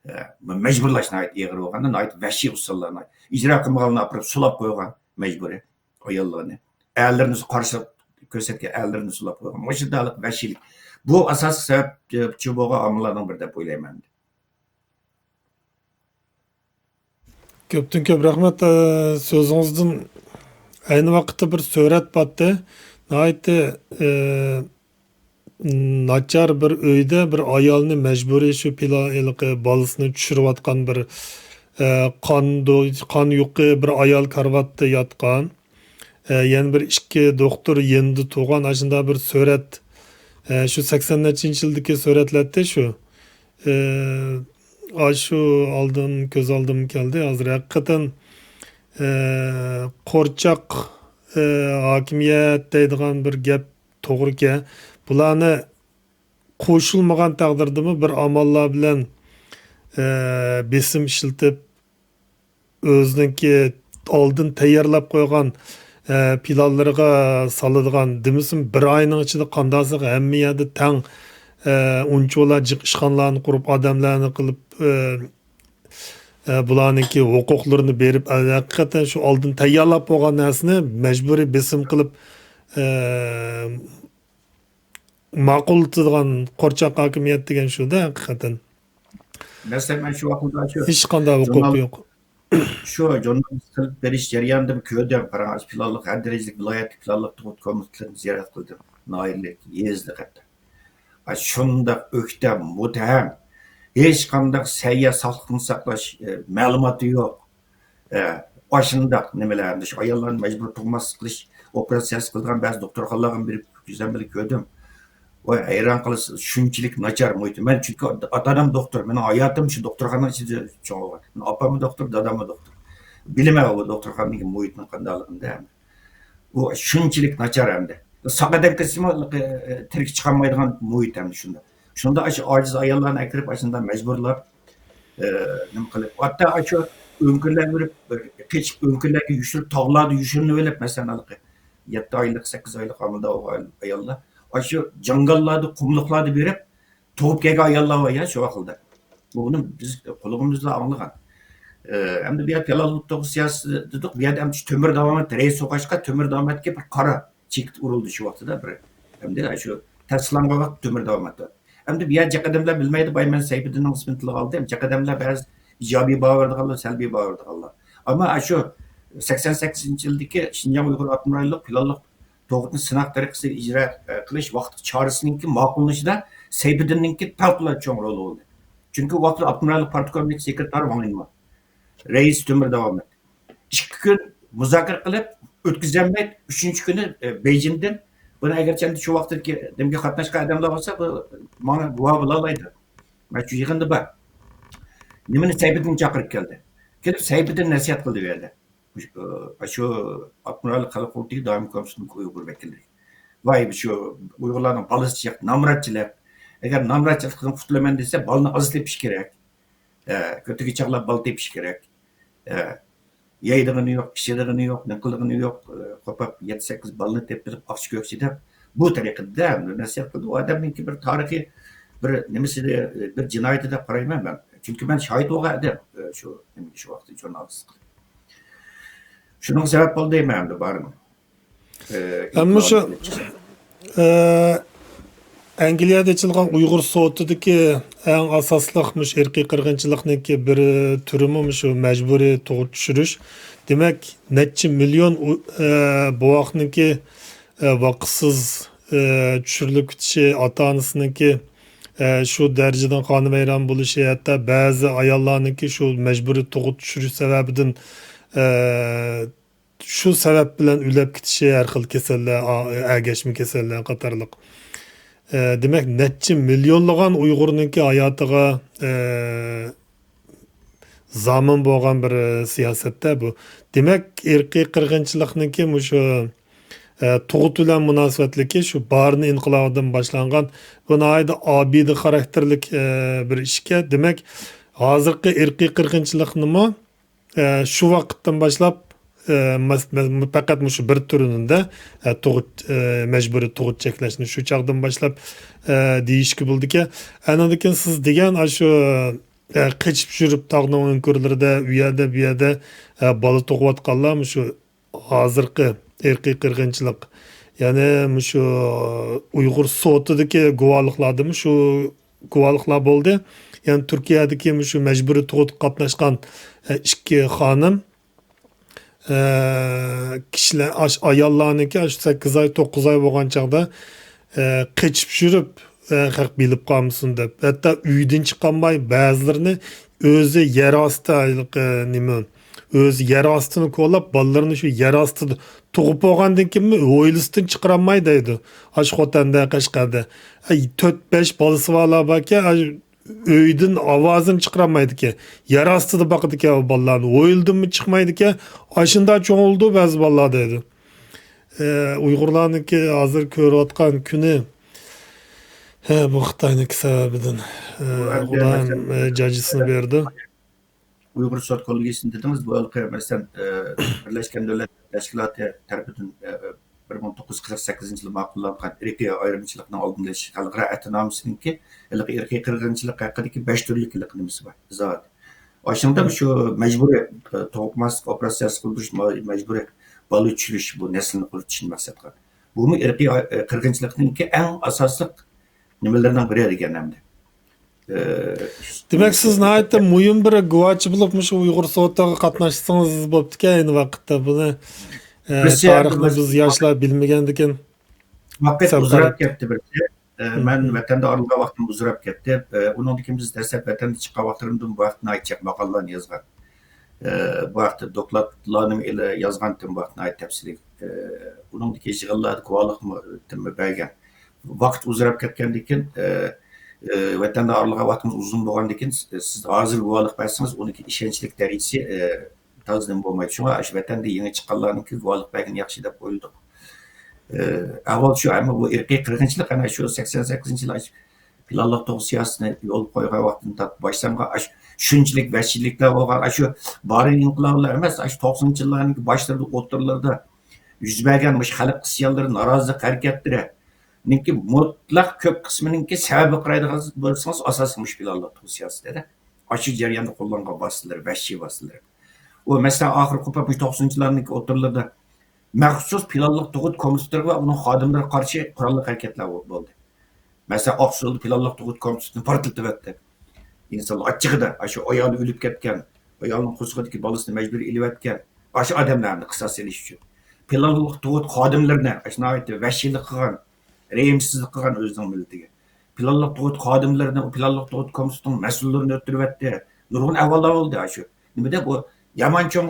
ئە، مەجبۇرلاش ناھايىتى ئېغىر بولغاندا، ناھايىتى ۋەھشىي ئۇسۇللار، ئىجرا قىلمىغانلارنى ئاپىرىپ سولاپ قويغان مەجبۇرىي ئاياللارنى. ئەرلىرىنى قارشىلاپ كۆرسەتكەن ئەرلىرىنى سولاپ قويغان. مۇشۇنداق ۋەھشىيلىك. بۇ ئاساسلىق سەۋەبچى بولغان ئامىللارنىڭ بىرى دەپ ئويلايمەن. كۆپتىن كۆپ رەھمەت. ئە، سۆزىڭىزدىن ئەينى ۋاقىتتا بىر سۈرەت باتتى. ناھايىتى، ئە، ناچار بىر ئۆيدە بىر ئايالنى مەجبۇرىي شۇ پىلا-، ھېلىقى بالىسىنى چۈشۈرۈۋاتقان بىر، ئە، قان دو-، قان يۇقى بىر ئايال كارىۋاتتا ياتقان. ئە، يەنە بىر ئىككى دوختۇر يېنىدا تۇرغان ئاشۇنداق بىر سۈرەت. ئە، شۇ سەكسەن نەچچىنچى يىلدىكى سۈرەتلەتتى شۇ. ئە، ئاشۇ ئالدىم، كۆز ئالدىم كەلدى. ھازىر ھەقىقەتەن، ئە، قورچاق، ئە، ھاكىمىيەت دەيدىغان بىر گەپ توغرىكەن. بۇلارنى قوشۇلمىغان تەقدىردىمۇ بىر ئاماللار بىلەن، ئە، بېسىم ئىشلىتىپ، ئۆزىنىڭكى ئالدىن تەييارلاپ قويغان، ئە، پىلانلىرىغا سالىدىغان، دېمىسىمۇ بىر ئاينىڭ ئىچىدە قانداقسىغا ھەممە يەردە تەڭ، ئە، ئۇنچىۋالا جىق ئىشخانىلارنى قۇرۇپ، ئادەملەرنى قىلىپ، ئە، ئە، بۇلارنىڭكى ھوقۇقلىرىنى بېرىپ، ئە، ھەقىقەتەن شۇ ئالدىن تەييارلاپ بولغان نەرسىنى مەجبۇرىي بېسىم قىلىپ، ئە، ماقۇللىتىدىغان قورچاق ھاكىمىيەت دېگەن شۇ-دە، ھەقىقەتەن. مەسىلەن، مەن شۇ ۋاقىتتا شۇ ھېچقانداق ھوقۇق ژۇرنال-، يوق. شۇ ژۇرنالىست قىلىپ بېرىش جەريانىدا كۆردۈم. قاراڭ، ئاشۇ پىلانلىق، ھەر دەرىجىلىك ۋىلايەتلىك پىلانلىق تۇغۇت كومىتېتلىرىنى زىيارەت قىلدىم. ناھىيەلىك، يېزىلىق ھەتتا. ئاشۇنداق ئۆكتەم، مۇتتەھەم، ھېچقانداق سەھىيە، ساقلىقنى ساقلاش، ئە، مەلۇماتى يوق. ئە، ئاشۇنداق نېمىلەر، ئەمدى شۇ ئاياللارنى مەجبۇرىي تۇغماسلىق قىلىش ئوپېراتسىيەسى قىلىدىغان بەزى دوختۇرخانىلارغا بېرىپ كۆزۈم بىلەن كۆردۈم. ۋاي، ھەيران قالىسىز، شۇنچىلىك ناچار مۇھىت. مەن چۈنكى ئاتا-ئانام دوختۇر، مېنىڭ ھاياتىم شۇ دوختۇرخانا ئىچىدە چوڭ بولغان. مېنىڭ ئاپاممۇ دوختۇر، داداممۇ دوختۇر. بىلىمەن ئۇ دوختۇرخانىنىڭ مۇھىتىنىڭ قانداقلىقىنى ئەمدى. ئۇ شۇنچىلىك ناچار ئەمدى. ساق ئادەم كەتسىمۇ، ئە، تىرىك چىقالمايدىغان مۇھىت ئەمدى شۇنداق. شۇنداق ئاشۇ ئاجىز ئاياللارنى ئەكىرىپ، ئاشۇنداق مەجبۇرلاپ، ئە، نېمە قىلىپ، ھەتتا ئاشۇ ئۆڭكۈرلەرگە بېرىپ، قېچىپ ئۆڭكۈرلەرگە يوشۇرۇپ، تاغلاردا يوشۇرۇنۇۋېلىپ، مەسىلەن، ھېلىقى يەتتە ئايلىق، سەككىز ئايلىق ھامىلىدار بولغان ئاياللار ئاشۇ جاڭگاللاردا، قۇملۇقلاردا بېرىپ، تۇغۇپ كەلگەن ئاياللار بار يا شۇ ۋاقىتتا. بۇنى بىز قۇلىقىمىز بىلەن ئاڭلىغان. ئە، ئەمدى بۇ يەردە پىلانلىق تۇغۇت سىياسىتى دېدۇق، بۇ يەردە ئەمدى شۇ تۆمۈر داۋامەت رەئىس بولغاچقا، تۆمۈر داۋامەتكە بىر قارا چېكىت ئۇرۇلدى شۇ ۋاقىتتا بىر. ئەمدى شۇ تەستىقلانغان ۋاقىت تۆمۈر داۋامەت. ئەمدى بۇ يەر جىق ئادەملەر بىلمەيدۇ، بايمەن سەيپىدىننىڭ ئىسمىنى تىلغا ئالدىم. جىق ئادەملەر بەزى ئىجابىي باۋېرىدىغانلار، سەلبىي باۋېرىدىغانلار. ئەمما ئاشۇ سەكسەن سەككىزىنچى يىلدىكى شىنجاڭ ئۇيغۇر ئاپتونوم رايونلۇق پىلانلىق تۇغۇتنى سىناق تەرىقىسىدە ئىجرا، ئە، قىلىش ۋاقىت چارىسىنىڭكى ماقۇللىنىشىدا سەيپىدىننىڭكى پەۋقۇلئاددە چوڭ رولى بولدى. چۈنكى ئۇ ۋاقىتتا ئاپتونوم رايونلۇق پارتكومنىڭ سېكرېتارى ۋاڭ ئىنما، رەئىس تۆمۈر داۋامەت. ئىككى كۈن مۇزاكىرە قىلىپ ئۆتكۈزەلمەي، ئۈچىنچى كۈنى، ئە، بېيجىڭدىن بۇنى، ئەگەرچە ئەمدى شۇ ۋاقىتتىكى نېمىگە قاتناشقان ئادەملەر بولسا، بۇ ماڭا گۇۋاھ بولالايدۇ. مەن شۇ يىغىندا بار. نېمىنى سەيپىدىن چاقىرىپ كەلدى. كېلىپ سەيپىدىن نەسىھەت قىلدى بۇ يەردە. شۇ ئاتمىراللىق خەلق قۇرۇلتىيى دائىمىي كومىتېتىنىڭ ئۇيغۇر ۋەكىللىرى. ۋاي، شۇ ئۇيغۇرلارنىڭ بالىسى جىق، نامرات جىق. ئەگەر نامراتچىلىقتىن قۇتۇلىمەن دېسە، بالىنى ئاز تېپىش كېرەك. ئە، كۆتىگە چاغلاپ بالا تېپىش كېرەك. ئە، يەيدىغىنى يوق، ئىچىدىغىنى يوق، نېمە قىلىدىغىنى يوق. ئە، قوپاپ يەتتە سەككىز بالىنى تېپىپ، ئاقچا كۆكچىدە بۇ تەرىقىدە نەسىھەت قىلدى. ئۇ ئادەمنىڭكى بىر تارىخىي بىر نېمىسى، بىر جىنايىتى دەپ قارايمەن مەن. چۈنكى مەن شاھىت بولغان ئادەم، ئە، شۇ نېمىگە، شۇ ۋاقىتتا ژۇرنالىستلىق. شۇنىڭغا سەۋەب بولدى دەيمەن ئەمدى بارىمۇ. ئە، ئەمما شۇ، ئە، ئەنگلىيەدە ئېچىلغان ئۇيغۇر سوتىدىكى ئەڭ ئاساسلىق مۇشۇ ئىرقىي قىرغىنچىلىقنىڭكى بىر تۈرىمۇ مۇشۇ مەجبۇرىي تۇغۇت چۈشۈرۈش. دېمەك، نەچچە مىليون ئۇ-، ئە، بوۋاقنىڭكى، ئە، ۋاقىتسىز، ئە، چۈشۈرۈلۈپ كېتىشى، ئاتا-ئانىسىنىڭكى، ئە، شۇ دەرىجىدىن قانى ۋەيران بولۇشى، ھەتتا بەزى ئاياللارنىڭكى شۇ مەجبۇرىي تۇغۇت چۈشۈرۈش سەۋەبىدىن، ئە، شۇ سەۋەب بىلەن ئۆلۈپ كېتىشى، ھەر خىل كېسەللەر، ئا-، ئەگەشمە كېسەللەر قاتارلىق. ئە، دېمەك، نەچچە مىليونلىغان ئۇيغۇرنىڭكى ھاياتىغا، ئە، زامىن بولغان بىر، ئە، سىياسەتتە بۇ. دېمەك، ئىرقىي قىرغىنچىلىقنىڭكى مۇشۇ، ئە، تۇغۇت بىلەن مۇناسىۋەتلىكى شۇ بارىن ئىنقىلابىدىن باشلانغان، بۇ ناھايىتى ئابىدە خاراكتېرلىك، ئە، بىر ئىشكەن. دېمەك، ھازىرقى ئىرقىي قىرغىنچىلىقنىمۇ ئە، شۇ ۋاقىتتىن باشلاپ، ئە، مەس-، مەس-، پەقەت مۇشۇ بىر تۈرىنىڭدە، ئە، تۇغۇت، ئە، مەجبۇرىي تۇغۇت چەكلەشنى شۇ چاغدىن باشلاپ، ئە، دېيىشكە بولىدىكەن. ئاندىن كېيىن سىز دېگەن ئاشۇ، ئە، قېچىپ يۈرۈپ تاغنىڭ ئۆڭكۈرلىرىدە، ئۇ يەردە، بۇ يەردە، ئە، بالا تۇغۇۋاتقانلار مۇشۇ ھازىرقى ئىرقىي قىرغىنچىلىق، يەنى مۇشۇ ئۇيغۇر سوتىدىكى گۇۋاھلىقلاردىمۇ شۇ گۇۋاھلىقلار بولدى. يەنى تۈركىيەدىكى مۇشۇ مەجبۇرىي تۇغۇتقا قاتناشقان، ئە، ئىككى خانىم، ئە، كىشىلەر، ئاش-، ئاياللارنىڭكى ئاشۇ سەككىز ئاي، توققۇز ئاي بولغان چاغدا، ئە، قېچىپ يۈرۈپ، ئە، خەق بىلىپ قالمىسۇن دەپ، ھەتتا ئۆيدىن چىقالماي، بەزىلىرىنى ئۆزى يەر ئاستى، ھېلىقى نېمە، ئۆزى يەر ئاستىنى كولاپ، بالىلىرىنى شۇ يەر ئاستىدا تۇغۇپ بولغاندىن كېيىنمۇ ھويلىسىدىن چىقىرالماي دەيدۇ. ئاشۇ خوتەندە، قەشقەردە. ئەي، تۆت، بەش بالىسى بارلار باركەن، ئاي، ئۆيدىن ئاۋازىنى چىقىرالمايدىكەن. يەر ئاستىدا باقىدىكەن ئۇ بالىلارنى. ھويلىدىنمۇ چىقمايدىكەن. ئاشۇنداق چوڭ بولىدۇ بەزى بالىلار دەيدۇ. ئە، ئۇيغۇرلارنىڭكى ھازىر كۆرۈۋاتقان كۈنى، ھە، بۇ خىتاينىڭكى سەۋەبىدىن، ئە، بۇ ئەمدى خۇدايىم، مەسىلەن، ئە، جاجىسىنى بەردى. ئۇيغۇر سوت كوللېگىيىسىنى دېدىڭىز، بۇ ھېلىقى، مەسىلەن، ئە، بىرلەشكەن دۆلەتلەر تەشكىلاتى تەرىپىدىن، ئە، بىر مىڭ توققۇز يۈز قىرىق سەككىزىنچى يىلى ماقۇللانغان ئىرقىي ئايرىمچىلىقنىڭ ئالدىنى ئېلىش خەلقئارا ئەھدىنامىسىنىڭكى ھېلىقى ئىرقىي قىرغىنچىلىق ھەققىدىكى بەش تۈرلۈك ھېلىقى نېمىسى بار، ئىزاھاتى. ئاشۇنىڭدا شۇ مەجبۇرىي، ئە، تۇغۇق ماس ئوپېراتسىيەسى قىلدۇرۇش، ما-، مەجبۇرىي بالا چۈشۈرۈش، بۇ نەسىلنى قۇرۇتۇشنى مەقسەت قىلغان. بۇمۇ ئىرقىي ئاي-، قىرغىنچىلىقنىڭكى ئەڭ ئاساسلىق نېمىلىرىنىڭ بىرى دېگەن ئەمدى. ئى، دېمەك، سىز ناھايىتى مۇھىم بىر گۇۋاچى بولۇپ، مۇشۇ ئۇيغۇر سوتىغا قاتناشسىڭىز بوپتىكەن ئەينى ۋاقىتتا. بۇنى، ئى، بىز تارىخنى بىز ياشلار بىلمىگەندىكىن ۋاقىت ئۇزىراپ كەتتى بىرسى. ئى، مەن ۋەتەندە ئارىلىغان ۋاقتىم ئۇزىراپ كەتتى. ئى، ئۇنىڭدىن كېيىن بىز دەسلەپ ۋەتەندىن چىققان ۋاقىتلىرىمدىن بۇ ھەقتە ناھايىتى جىق ماقالىلارنى يازغان. ئى، بۇ ھەقتە دوكلاتلارنى ئېلى-، يازغانتىم بۇ ھەقتە ناھايىتى تەپسىلىي. ئى، ئۇنىڭدىكى يىغىنلاردا گۇۋاھلىقمۇ بەرگەن. ۋاقىت ئۇزىراپ كەتكەندىن كېيىن، ئى، ئى، ۋەتەندە ئارىلىغان ۋاقتىمىز ئۇزۇن بولغاندىن كېيىن، س-، سىز ھازىر گۇۋاھلىق بەرسىڭىز، ئۇنىڭكى ئىشەنچلىك دەرىجىسى، ئى، تازا نېمە بولمايدۇ. شۇڭا ئاشۇ ۋەتەندە يېڭى چىققانلارنىڭكى گۇۋاھلىق بەرگىنى ياخشى دەپ ئويلىدۇق. ئى، ئەھۋال شۇ، ئەمما بۇ ئىرقىي قىرغىنچىلىق ئەنە شۇ سەكسەن سەككىزىنچى يىلى ئاشۇ پىلانلىق تۇغۇت سىياسىتىنى يولغا قويغان ۋاقتىدىن تارتىپ باشلانغان ئاشۇ شۇنچىلىك ۋەھشىيلىكلەر بولغان، ئاشۇ بارىن ئىنقىلابىلا ئەمەس، ئاشۇ توقسىنىنچى يىللارنىڭ باشلىرىدا، ئوتتۇرىلىرىدا يۈز بەرگەن مۇشۇ خەلق ئىسيانلىرى، نارازىلىق ھەرىكەتلىرىنىڭكى مۇتلەق كۆپ قىسمىنىڭكى سەۋەبىگە قارايدىغان بولسىڭىز، ئاساسىي مۇشۇ پىلانلىق تۇغۇت سىياسىتىدە. ئاشۇ جەرياندا قوللانغان ۋاسىتىلىرى، ۋەھشىي ۋاسىتىلىرى. ئۇ، مەسىلەن، ئاخىرقى قوپۇپ مۇشۇ توقسىنىنچى يىللارنىڭكى ئوتتۇرىلىرىدا مەخسۇس پىلانلىق تۇغۇت كومىتېتىغا ۋە ئۇنىڭ خادىملىرىغا قارشى قوراللىق ھەرىكەتلەر بولدى. مەسىلەن، ئاقسۇدا پىلانلىق تۇغۇت كومىتېتىنى پارتلىتىۋەتتى. ئىنسانلار ئاچچىقىدا، ئاشۇ ئايالى ئۆلۈپ كەتكەن، ئايالنىڭ قورسىقىدىكى بالىسىنى مەجبۇرىي ئېلىۋەتكەن، ئاشۇ ئادەملەرنى قىساس ئېلىش ئۈچۈن. پىلانلىق تۇغۇت خادىملىرىنى، ئاشۇ ناھايىتى ۋەھشىيلىك قىلغان، رەھىمسىزلىك قىلغان ئۆزىنىڭ مىللىتىگە. پىلانلىق تۇغۇت خادىملىرىنى، پىلانلىق تۇغۇت كومىتېتىنىڭ مەسئۇللىرىنى ئۆلتۈرۈۋەتتى. نۇرغۇن ئەھۋاللار بولدى ئاشۇ. نېمىدە بۇ يامان چوڭ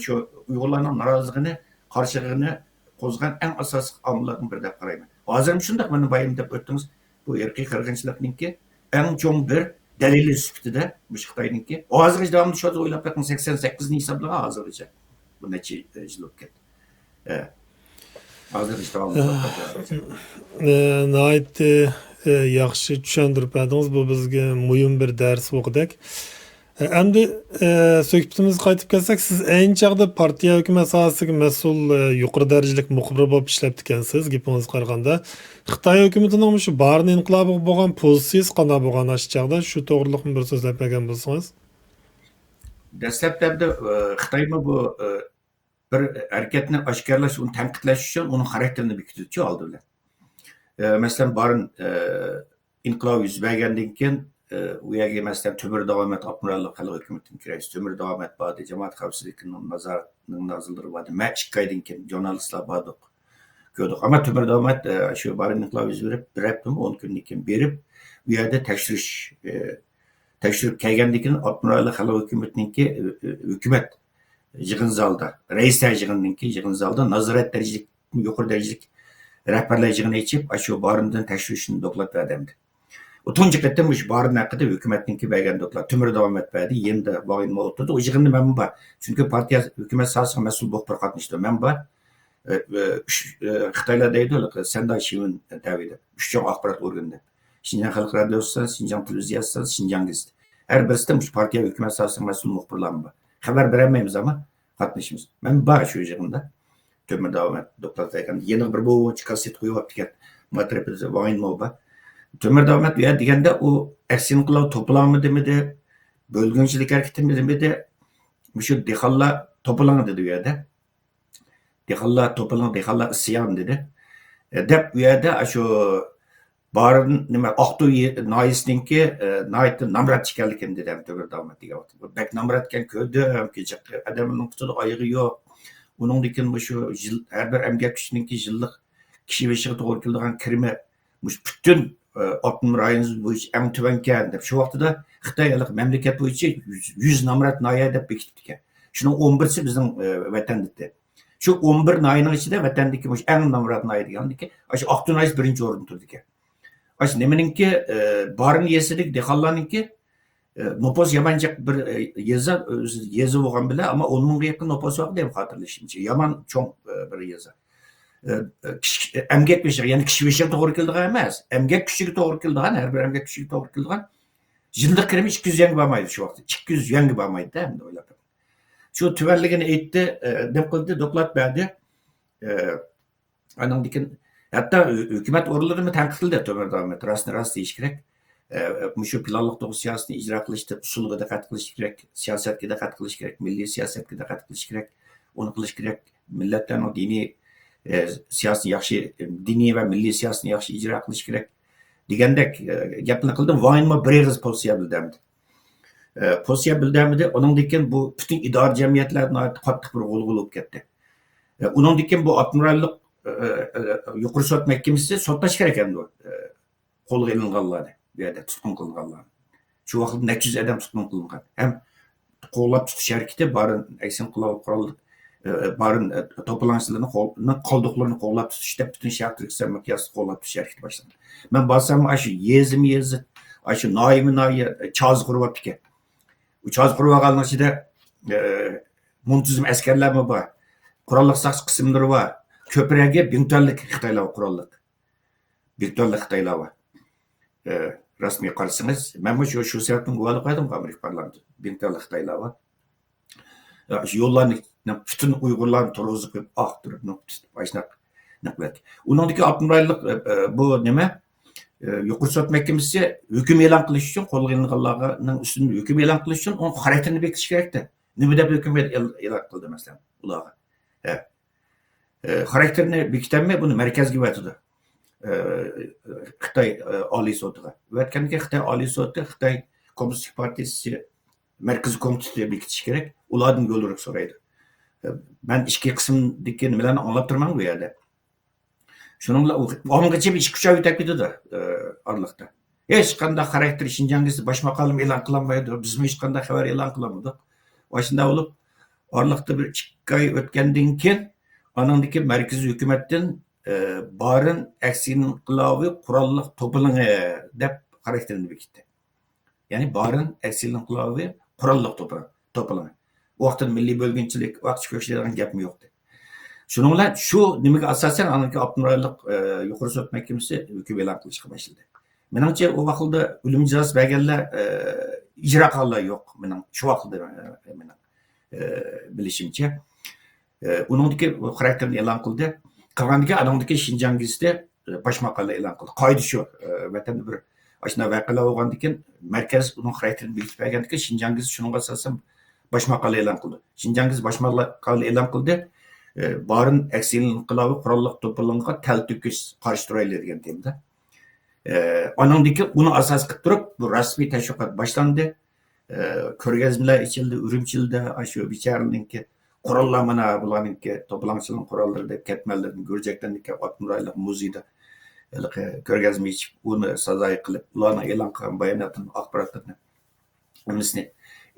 شۇ ئۇيغۇرلارنىڭ نارازىلىقىنى، قارشىلىقىنى قوزغىغان ئەڭ ئاساسلىق ئامىللاردىن بىرى دەپ قارايمەن. ھازىرمۇ شۇنداق، مانا بايام دەپ ئۆتتىڭىز، بۇ ئىرقىي قىرغىنچىلىقنىڭكى ئەڭ چوڭ بىر دەلىلى سۈپىتىدە مۇشۇ خىتاينىڭكى. ھازىرغىچە داۋاملىشىۋاتىدۇ، ئويلاپ بېقىڭ، سەكسەن سەككىزنى ھېسابلىغان ھازىرغىچە. بۇ نەچچە يىل بولۇپ كەتتى. ئە، ھازىرغىچە داۋاملىشىۋاتىدۇ. ئە، ناھايىتى، ئە، ياخشى چۈشەندۈرۈپ بەردىڭىز. بۇ بىزگە مۇھىم بىر دەرس بولغۇدەك. ئە، ئەمدى، ئە، سۆھبىتىمىزگە قايتىپ كەلسەك، سىز ئەينى چاغدا پارتىيە ھۆكۈمەت ساھەسىگە مەسئۇل، ئە، يۇقىرى دەرىجىلىك مۇخبىر بولۇپ ئىشلەپتىكەنسىز، گېپىڭىزگە قارىغاندا. خىتاي ھۆكۈمىتىنىڭ مۇشۇ بارىن ئىنقىلابىغا بولغان پوزىتسىيىسى قانداق بولغان ئاشۇ چاغدا؟ شۇ توغرىلىق بىر سۆزلەپ بەرگەن بولسىڭىز. دەسلەپتە، ئە، خىتايمۇ بۇ، ئە، بىر ھەرىكەتنى ئاشكارىلاش، ئۇنى تەنقىدلەش ئۈچۈن ئۇنىڭ خاراكتېرىنى بېكىتىدۇچۇ ئالدى بىلەن. ئە، مەسىلەن، بارىن، ئە، ئىنقىلاب يۈز بەرگەندىن كېيىن، ئە، ئۇ يەرگە، مەسىلەن، تۆمۈر داۋامەت ئاپتونوم رايونلۇق خەلق ھۆكۈمىتىنىڭكى رەئىسى تۆمۈر داۋامەت باردى، جامائەت خەۋپسىزلىكىنىڭ نازارىتىنىڭ نازىرلىرى باردى. مەن ئىككى ئايدىن كېيىن ژۇرنالىستلار باردۇق، كۆردۇق. ئەمما تۆمۈر داۋامەت، ئە، شۇ بارىن ئىنقىلاب يۈز بېرىپ، بىر ھەپتىمۇ، ئون كۈندىن كېيىن بېرىپ، ئۇ يەردە تەكشۈرۈش، ئە، تەكشۈرۈپ كەلگەندىن كېيىن، ئاپتونوم رايونلۇق خەلق ھۆكۈمىتىنىڭكى، ئە، ئە، ھۆكۈمەت يىغىن زالىدا، رەئىسلەر يىغىنىنىڭكى يىغىن زالىدا نازارەت دەرىجىلىك، يۇقىرى دەرىجىلىك رەھبەرلەر يىغىنى ئېچىپ، ئاشۇ بارىندىن تەكشۈرۈشنى دوكلات بەردى ئەمدى. ئۇ تۇنجى قېتىم مۇشۇ بارىن ھەققىدە ھۆكۈمەتنىڭكى بەرگەن دوكلات. تۆمۈر داۋامەت بەردى، يېنىدا ۋاڭ يىنمو ئولتۇردى. ئۇ يىغىندا مەنمۇ بار. چۈنكى پارتىيە، ھۆكۈمەت ساھەسىگە مەسئۇل مۇخبىر قاتنىشتى. مەن بار. ئە، ئە، ئۈچ، ئە، خىتايلار دەيدۇ، سەنداي شىۋېن تەۋەي دەپ. ئۈچ چوڭ ئاخبارات ئورگىنى دەپ. شىنجاڭ خەلق رادىيوسى، شىنجاڭ تېلېۋىزىيەسى، شىنجاڭ گېزىتى. ھەر بىرسىدە مۇشۇ پارتىيە، ھۆكۈمەت ساھەسىنىڭ مەسئۇل مۇخبىرلارمۇ بار. خەۋەر بېرەلمەيمىز، ئەمما قاتنىشىمىز. مەن بار شۇ يىغىندا. تۆمۈر داۋامەت دوكلات بەرگەن. يەنە بىر بۇ كاسسېت قويۇۋاپتىكەن. ماترېپىزى ۋاڭ يىنمو بار. تۆمۈر داۋامەت ئۇ يەردە دېگەندە، ئۇ ئەكسىنى قىلىۋاتىدۇ، توپىلاڭمۇ دېمىدى، بۆلگۈنچىلىك ھەرىكىتىمۇ دېمىدى. مۇشۇ دېھقانلار توپىلاڭ دېدى ئۇ يەردە. دېھقانلار توپىلاڭ، دېھقانلار ئىسيان دېدى. ئە، دەپ ئۇ يەردە ئاشۇ بارىن، نېمە، ئاقتۇ يې-، ناھىيەسىنىڭكى، ئە، ناھايىتى نامرات ئىكەنلىكىنى دېدى، تۆمۈر داۋامەت دېگەن ۋاقىتتا. بەك نامرات ئىكەن، كۆردۈم، كېچە ئادەمنىڭ پۇتىدا ئايىغى يوق. ئۇنىڭدىن كېيىن مۇشۇ يىل، ھەر بىر ئەمگەك كۈچىنىڭكى يىللىق كىشى بېشىغا توغرا كېلىدىغان كىرىمى مۇشۇ پۈتۈن، ئە، ئاپتونوم رايونىمىز بويىچە ئەڭ تۆۋەنكەن دەپ، شۇ ۋاقتىدا خىتاي ھېلىقى مەملىكەت بويىچە يۈز، يۈز نامرات ناھىيە دەپ بېكىتىپتىكەن. شۇنىڭ ئون بىرسى بىزنىڭ، ئە، ۋەتەندىكى. شۇ ئون بىر ناھىيەنىڭ ئىچىدە ۋەتەندىكى مۇشۇ ئەڭ نامرات ناھىيە دېگەندىكى، ئاشۇ ئاقتۇ ناھىيەسى بىرىنچى ئورۇندا تۇرىدىكەن. ئاشۇ نېمىنىڭكى، ئە، بارىن يېزىسىدىكى دېھقانلارنىڭكى، ئە، نوپۇس يامان جىق بىر، ئە، يېزا، ئۆزى يېزا بولغان بىلەن، ئەمما ئون مىڭغا يېقىن نوپۇس بار دەپ خاتىرىلىشىمچە. يامان چوڭ، ئە، بىر يېزا. ئە، ئە، كىشى، ئەمگەك بېشىغا، يەنى كىشى بېشىغا توغرا كېلىدىغان ئەمەس. ئەمگەك كۈچىگە توغرا كېلىدىغان، ھەر بىر ئەمگەك كۈچىگە توغرا كېلىدىغان يىللىق كىرىمى ئىككى يۈز يۈەنگە بارمايدۇ شۇ ۋاقىتتا. ئىككى يۈز يۈەنگە بارمايدۇ-دە، ئەمدى ئويلاپ بېقىڭ. شۇ تۆۋەنلىكىنى ئېيتتى، ئە، نېمە قىلدى، دوكلات بەردى. ئە، ئانىڭدىن كېيىن ھەتتا ھۆ-، ھۆكۈمەت ئورۇنلىرىمۇ تەنقىد قىلدى تۆمۈر داۋامەت. راستنى راست دېيىش كېرەك. ئە، مۇشۇ پىلانلىق تۇغۇت سىياسىتىنى ئىجرا قىلىشتا ئۇسۇلغا دىققەت قىلىش كېرەك، سىياسەتكە دىققەت قىلىش كېرەك، مىللىي سىياسەتكە دىققەت قىلىش كېرەك. ئۇنى قىلىش كېرەك. مىللەتلەرنىڭ دىنىي، ئە، سىياسىتىنى ياخشى، دىنىي ۋە مىللىي سىياسىتىنى ياخشى ئىجرا قىلىش كېرەك دېگەندەك، ئە، گەپنى قىلدىم. ۋاڭ يىنمو بىر ئېغىز پوزىتسىيە بىلدۈرمىدى. ئە، پوزىتسىيە بىلدۈرمىدى. ئۇنىڭدىن كېيىن بۇ پۈتۈن ئىدارە جەمئىيەتلەر ناھايىتى قاتتىق بىر غۇلغۇلا بولۇپ كەتتى. ئە، ئۇنىڭدىن كېيىن بۇ ئاپتونوم رايونلۇق، ئە، ئە، ئە، يۇقىرى سوت مەھكىمىسى سوتلاش كېرەك ئەمدى، ئە، قولغا ئېلىنغانلارنى، بۇ يەردە تۇتقۇن قىلىنغانلارنى. شۇ ۋاقىتتا نەچچە يۈز ئادەم تۇتقۇن قىلىنغان. ھەم قوغلاپ تۇتۇش ھەرىكىتى بارىن ئەكسىن قىلىۋاتقان قورال، ئە، بارىن، ئە، توپىلاڭچىلىرىنىڭ قول-، نىڭ قالدۇقلىرىنى قوغلاپ تۇتۇش دەپ پۈتۈن شەرقىي تۈركىستان مىقياسىدا قوغلاپ تۇتۇش ھەرىكىتى باشلاندى. مەن بارسام ئاشۇ يېزىمۇ يېزا، ئاشۇ ناھىيىمۇ ناھىيە، ئە، چازا قۇرۇۋاپتىكەن. ئۇ چازا قۇرۇۋالغاننىڭ ئىچىدە، ئە، مۇنتىزىم ئەسكەرلەرمۇ بار. قوراللىق ساقچى قىسىملىرى بار. كۆپرەكى بىڭتۈەنلىك خىتايلار بار، قوراللىق. بىڭتۈەنلىك خىتايلار بار. ئە، راستىنى قارىسىڭىز، مەنمۇ شۇ، شۇ سەۋەبتىن گۇۋاھلىق بەردىم ئامېرىكا پارلامېنتىدا. بىڭتۈەنلىك خىتايلار بار. ئە، شۇ يوللارنى پۈتۈن ئۇيغۇرلارنى تۇرغۇزۇپ قويۇپ، ئاختۇرۇپ، نۇقتا تۇتۇپ، ئاشۇنداق نەقىل ئەتتى. ئۇنىڭدىكى ئاپتونوم رايونلۇق، ئە، ئە، بۇ نېمە؟ ئە، يۇقىرى سوت مەھكىمىسى ھۆكۈم ئېلان قىلىش ئۈچۈن، قولغا ئېلىنغانلارنىڭ ئۈستىدىن ھۆكۈم ئېلان قىلىش ئۈچۈن ئۇنىڭ خاراكتېرىنى بېكىتىش كېرەكتە. نېمە دەپ ھۆكۈم ئېل-، ئېلان قىلدى، مەسىلەن، ئۇلارغا؟ ھە. ئە، خاراكتېرىنى بېكىتەلمەي، بۇنى مەركەزگە ئەۋەتىدۇ. ئە، خىتاي، ئە، ئالىي سوتىغا. ئەۋەتكەندىن كېيىن خىتاي ئالىي سوتى، خىتاي كوممۇنىستىك پارتىيىسى مەركىزىي كومىتېتى بېكىتىشى كېرەك. ئۇلاردىن يوليورۇق سورايدۇ. ئە، مەن ئىچكى قىسىمدىكى نېمىلەرنى ئاڭلاپ تۇرىمەن بۇ يەردە. شۇنىڭ بىلەن ئۇ ئاڭغىچە بىر ئىككى، ئۈچ ئاي ئۆتۈپ كېتىدۇ، ئە، ئارىلىقتا. ھېچقانداق خاراكتېر، شىنجاڭ گېزىتى باش ماقالىمۇ ئېلان قىلالمايدۇ، بىزمۇ ھېچقانداق خەۋەر ئېلان قىلالمىدۇق. ئاشۇنداق بولۇپ، ئارىلىقتا بىر ئىككى ئاي ئۆتكەندىن كېيىن، ئانىڭدىكى مەركىزىي ھۆكۈمەتتىن، ئە، بارىن ئەكسىي ئىنقىلابى قوراللىق توپىلىڭى دەپ خاراكتېرنى بېكىتتى. يەنى بارىن ئەكسىي ئىنقىلابى قوراللىق توپىلىڭى. توپىلىڭى. ئۇ ۋاقىتتا مىللىي بۆلگۈنچىلىك، ئاقچى كۆكچى دېگەن گەپمۇ يوقتى. شۇنىڭ بىلەن شۇ نېمىگە ئاساسەن، ئانىڭكى ئاپتونوم رايونلۇق، ئە، يۇقىرى سوت مەھكىمىسى ھۆكۈم ئېلان قىلىشقا باشلىدى. مېنىڭچە، ئۇ ۋاقىتتا ئۆلۈم جازاسى بەرگەنلەر، ئە، ئىجرا قىلغانلار يوق. مېنىڭ شۇ ۋاقىتتا، ئە، مېنىڭ، ئە، بىلىشىمچە. ئە، ئۇنىڭدىكى خاراكتېرنى ئېلان قىلدى. قالغاندىكى، ئانىڭدىكى شىنجاڭ گېزىتى، ئە، باش ماقالە ئېلان قىلدى. قائىدە شۇ، ئە، ۋەتەندە بىر ئاشۇنداق ۋەقەلەر بولغاندىكىن، مەركەز ئۇنىڭ خاراكتېرىنى بېكىتىپ بەرگەندىكىن، شىنجاڭ گېزىتى شۇنىڭغا ئاساسەن باش ماقالە ئېلان قىلدى. شىنجاڭ گېزىتى باش ماقالە ئېلان قىلدى. ئە، بارىن ئەكسىي ئىنقىلابى قوراللىق توپىلىڭىغا تەلتۆكۈس قارشى تۇرايلى دېگەن تېمىدا. ئە، ئانىڭدىكى ئۇنى ئاساس قىلىپ تۇرۇپ، بۇ رەسمىي تەشۋىقات باشلاندى. ئە، كۆرگەزمىلەر ئېچىلدى، ئۈرۈمچىدە، ئاشۇ بىچارىنىڭكى قوراللار، مانا بۇلارنىڭكى توپىلاڭچىلىقنىڭ قوراللىرى دەپ كەتمەنلىرىدىن گۈرجەكلەرنىڭكى ئاپتونوم رايونلۇق مۇزېيدا ھېلىقى كۆرگەزمە ئېچىپ، ئۇنى سازايى قىلىپ، ئۇلارنىڭ ئېلان قىلغان باياناتىنى، ئاخباراتلىرىنى، ھەممىسىنى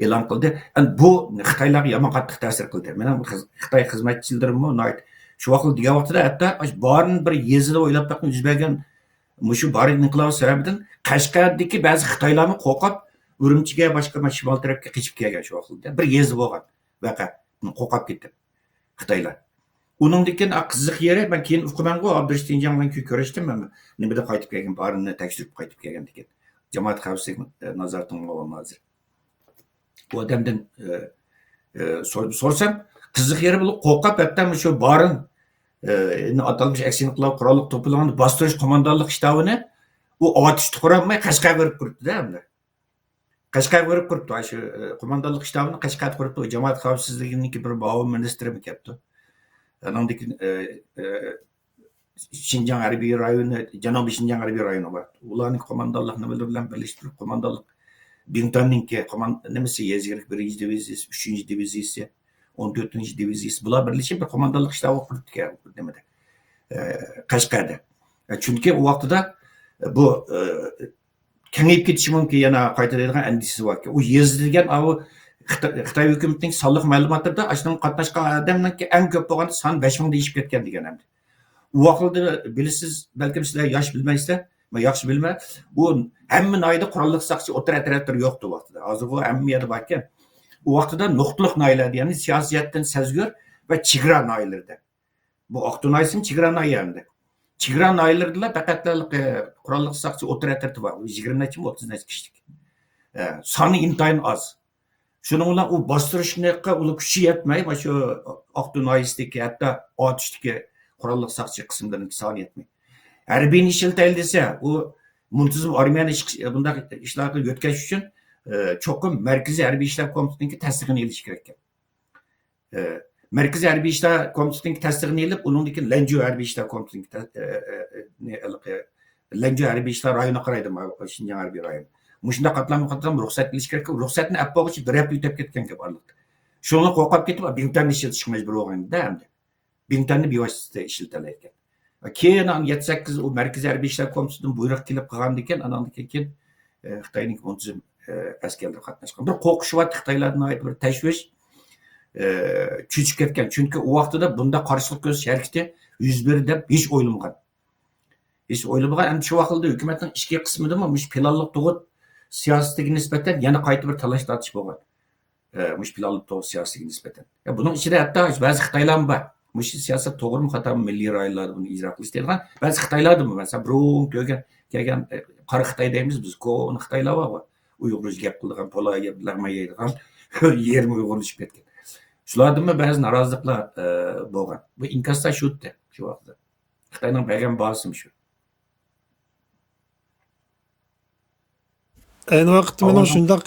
ئېلان قىلدى. ئەمدى بۇ خىتايلارغا يامان قاتتىق تەسىر قىلدى. مېنىڭ خىز-، خىتاي خىزمەتچىلىرىممۇ ناھايىتى شۇ ۋاقىت دېگەن ۋاقتىدا ھەتتا ئاشۇ بارىن بىر يېزىدا ئويلاپ باققىن، يۈز بەرگەن مۇشۇ بارىن ئىنقىلابى سەۋەبىدىن قەشقەردىكى بەزى خىتايلارمۇ قورقۇپ، ئۈرۈمچىگە، باشقا شىمال تەرەپكە قېچىپ كەلگەن شۇ ۋاقىتتا. بىر يېزا بولغان ۋەقە، قورقۇپ كېتىپ خىتايلار. ئۇنىڭدىن كېيىن، ئا، قىزىق يېرى، مەن كېيىن ئۇقىمەنغۇ، ئابدۇرېشىت شىنجاڭ بىلەن كېيىن كۆرۈشتۈم، مەن نېمىدە قايتىپ كەلگەن، بارىننى تەكشۈرۈپ قايتىپ كەلگەندىن كېيىن، جامائەت خەۋپسىزلىك، ئە، نازارىتىنىڭ مۇئاۋىن نازىرى. ئۇ ئادەمدىن، ئە، ئە، سور-، سورىسام، قىزىق يېرى بولۇپ قورقۇپ، ھەتتا مۇشۇ بارىن، ئە، ئاتالمىش ئەكسىي ئىنقىلاب قوراللىق توپىلىڭىنى باستۇرۇش قوماندانلىق شتابىنى ئۇ ئاتۇشتا قۇرالماي قەشقەرگە بېرىپ قۇرۇپتۇ-دە ئەمدى. قەشقەرگە بېرىپ قۇرۇپتۇ، شۇ، ئە، قوماندانلىق شتابىنى قەشقەردە قۇرۇپتۇ، جامائەت خەۋپسىزلىكىنىڭكى بىر مۇئاۋىن مىنىستىرىمۇ كەپتۇ. ئانىڭدىن كېيىن، ئە، ئە، شىنجاڭ ھەربىي رايونى، جەنۇبىي شىنجاڭ ھەربىي رايونى بار. ئۇلارنىڭ قوماندانلىق نېمىلىرى بىلەن بىرلىشتۈرۈپ، قوماندانلىق بىڭتۈەننىڭكى قومان-، نېمىسى، يېزا ئىگىلىك بىرىنچى دىۋىزىيىسى، ئۈچىنچى دىۋىزىيىسى، ئون تۆتىنچى دىۋىزىيىسى، بۇلار بىرلىشىپ بىر قوماندانلىق شتابى قۇرۇپتىكەن نېمىدە، ئە، قەشقەردە. ئە، چۈنكى ئۇ ۋاقتىدا بۇ، ئە، كېڭىيىپ كېتىشى مۇمكىن، يەنە قايتا دەيدىغان ئەندىشىسى باركەن. ئۇ يېزا دېگەن ئاۋۇ خىتا-، خىتاي ھۆكۈمىتىنىڭ سانلىق مەلۇماتلىرىدا ئاشۇنىڭغا قاتناشقان ئادەمنىڭكى ئەڭ كۆپ بولغاندا سان بەش مىڭدىن ئېشىپ كەتكەن دېگەن ئەمدى. ئۇ ۋاقىتتا بىلىسىز، بەلكىم سىلەر ياخشى بىلمەيسىلەر، مەن ياخشى بىلىمەن. ئۇ ھەممە ناھىيەدە قوراللىق ساقچى ئوتتۇرا ئەترەتلىرى يوقتى ئۇ ۋاقتىدا. ھازىر ئۇ ھەممە يەردە باركەن. ئۇ ۋاقتىدا نۇقتىلىق ناھىيەلەردە، يەنى سىياسىي جەھەتتىن سەزگۈر ۋە چېگرا ناھىيەلىرىدە. بۇ ئاقتۇ ناھىيەسىمۇ چېگرا ناھىيە ئەمدى. چېگرا ناھىيەلىرىدىلا پەقەتلا، ئە، قوراللىق ساقچى ئوتتۇرا ئەترىتى بار. يىگىرمە نەچچىمۇ، ئوتتۇز نەچچە كىشىلىك. ئە، سانى ئىنتايىن ئاز. شۇنىڭ بىلەن ئۇ باستۇرۇشنىڭكى ئۇنىڭ كۈچى يەتمەي، مانا شۇ ئاقتۇ ناھىيەسىدىكى، ھەتتا ئاتۇشتىكى قوراللىق ساقچى قىسىملىرىنىڭ سانى يەتمەي. ھەربىينى ئىشلىتەيلى دېسە، ئۇ مۇنتىزىم ئارمىيەنى ئىش-، بۇنداق ئىشلارغا يۆتكەش ئۈچۈن، ئە، چوقۇم مەركىزىي ھەربىي ئىشلار كومىتېتىنىڭكى تەستىقىنى ئېلىش كېرەككەن. ئە، مەركىزىي ھەربىي ئىشلار كومىتېتىنىڭكى تەستىقىنى ئېلىپ، ئۇنىڭدىن كېيىن لەنجۇ ھەربىي ئىشلار كومىتېتىنىڭكى تە-، ئە، ئە، ئە، نى-، ھېلىقى لەنجۇ ھەربىي ئىشلار رايونىغا قارايدۇ، ما-، شىنجاڭ ھەربىي رايونى. مۇشۇنداق قاتلام، قاتلام رۇخسەت ئېلىش كېرەك. رۇخسەتنى ئەپ بولغۇچە بىر ھەپتە ئۆتۈپ كەتكەن گەپ ئارىلىقتا. شۇنىڭغا قورقۇپ كېتىپ، بىڭتۈەننى ئىشلىتىشكە مەجبۇر بولغان ئىدى ئەمدى. بىڭتۈەننى بىۋاسىتە ئىشلىتەلەيدىكەن. كېيىن ئان يەتتە سەككىز ئۇ مەركىزىي ھەربىي ئىشلار كومىتېتىدىن بۇيرۇق كېلىپ قالغاندىكىن، ئاناندىن كېيىن، ئە، خىتاينىڭ مۇنتىزىم، ئە، ئەسكەرلىرى قاتناشقان. بىر قورقۇش بار، خىتايلاردا ناھايىتى بىر تەشۋىش، ئە، چۆچۈپ كەتكەن. چۈنكى ئۇ ۋاقتىدا بۇنداق قارشىلىق كۆرسىتىش ھەرىكىتى يۈز بېرىدۇ دەپ ھېچ ئويلىمىغان. ھېچ ئويلىمىغان. ئەمدى شۇ ۋاقىتتا ھۆكۈمەتنىڭ ئىچكى قىسمىدىمۇ مۇشۇ پىلانلىق تۇغۇت سىياسىتىگە نىسبەتەن يەنە قايتا بىر تالاش تارتىش بولغان. ئە، مۇشۇ پىلانلىق تۇغۇت سىياسىتىگە نىسبەتەن. يا، بۇنىڭ ئىچىدە ھەتتا بەزى خىتايلارمۇ بار. مۇشۇ سىياسەت توغرىمۇ، خاتامۇ، مىللىي رايونلاردا بۇنى ئىجرا قىلىش دەيدىغان بەزى خىتايلاردىمۇ، مەسىلەن، بۇرۇن كۆرگەن، كەلگەن، ئە، قارا خىتاي دەيمىز بىز، كونا خىتايلار بارغۇ. ئۇيغۇرچە گەپ قىلىدىغان، پولا يەپ، لەڭمە يەيدىغان، يېرىمى ئۇيغۇرلىشىپ كەتكەن. شۇلاردىنمۇ بەزى نارازىلىقلار، ئە، بولغان. بۇ ئىنكاسلار شۇ ئىدى شۇ ۋاقىتتا. خىتاينىڭ بەرگەن باھاسىمۇ شۇ. ئەينى ۋاقىتتا مېنىڭ شۇنداق،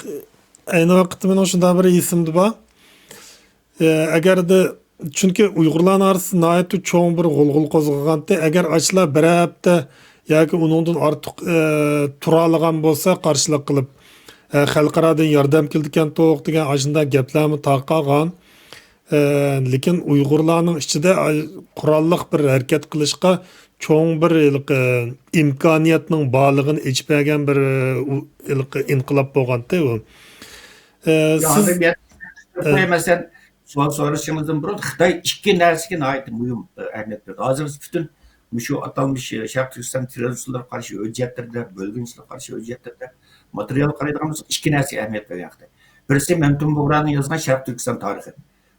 ئەينى ۋاقىتتا مېنىڭ شۇنداق بىر ھېسىمدە بار. ئە، ئەگەردە، چۈنكى ئۇيغۇرلارنىڭ ئارىسىدا ناھايىتى چوڭ بىر غۇلغۇلا قوزغىغانتى. ئەگەر ئاشۇلار بىر ھەپتە ياكى ئۇنىڭدىن ئارتۇق، ئە، تۇرالىغان بولسا، قارشىلىق قىلىپ، ئە، خەلقئارادىن ياردەم كېلىدىكەنتۇق دېگەن ئاشۇنداق گەپلەرمۇ تارقالغان. ئە، لېكىن ئۇيغۇرلارنىڭ ئىچىدە، ئاي، قوراللىق بىر ھەرىكەت قىلىشقا چوڭ بىر ھېلىقى ئىمكانىيەتنىڭ بارلىقىنى ئېچىپ بەرگەن بىر، ئۇ، ھېلىقى ئىنقىلاب بولغانتى ئۇ. ئە، يا، سىز، ئادەم يەتمىش، ئە، مەسىلەن، سوئال سورىشىڭىزدىن بۇرۇن، خىتاي ئىككى نەرسىگە ناھايىتى مۇھىم، ئە، ئەھمىيەت بېرىدۇ. ھازىر بىز پۈتۈن مۇشۇ ئاتالمىش، ئە، شەرقىي تۈركىستان تېررورىستلىرىغا قارشى ھۆججەتلىرىدە، بۆلگۈنچىلىككە قارشى ھۆججەتلىرىدە، ماتېرىيال قارايدىغان بولساق، ئىككى نەرسىگە ئەھمىيەت بەرگەن خىتاي. بىرسى مەمتىمىن بۇغرانىڭ يازغان شەرقىي تۈركىستان تارىخى.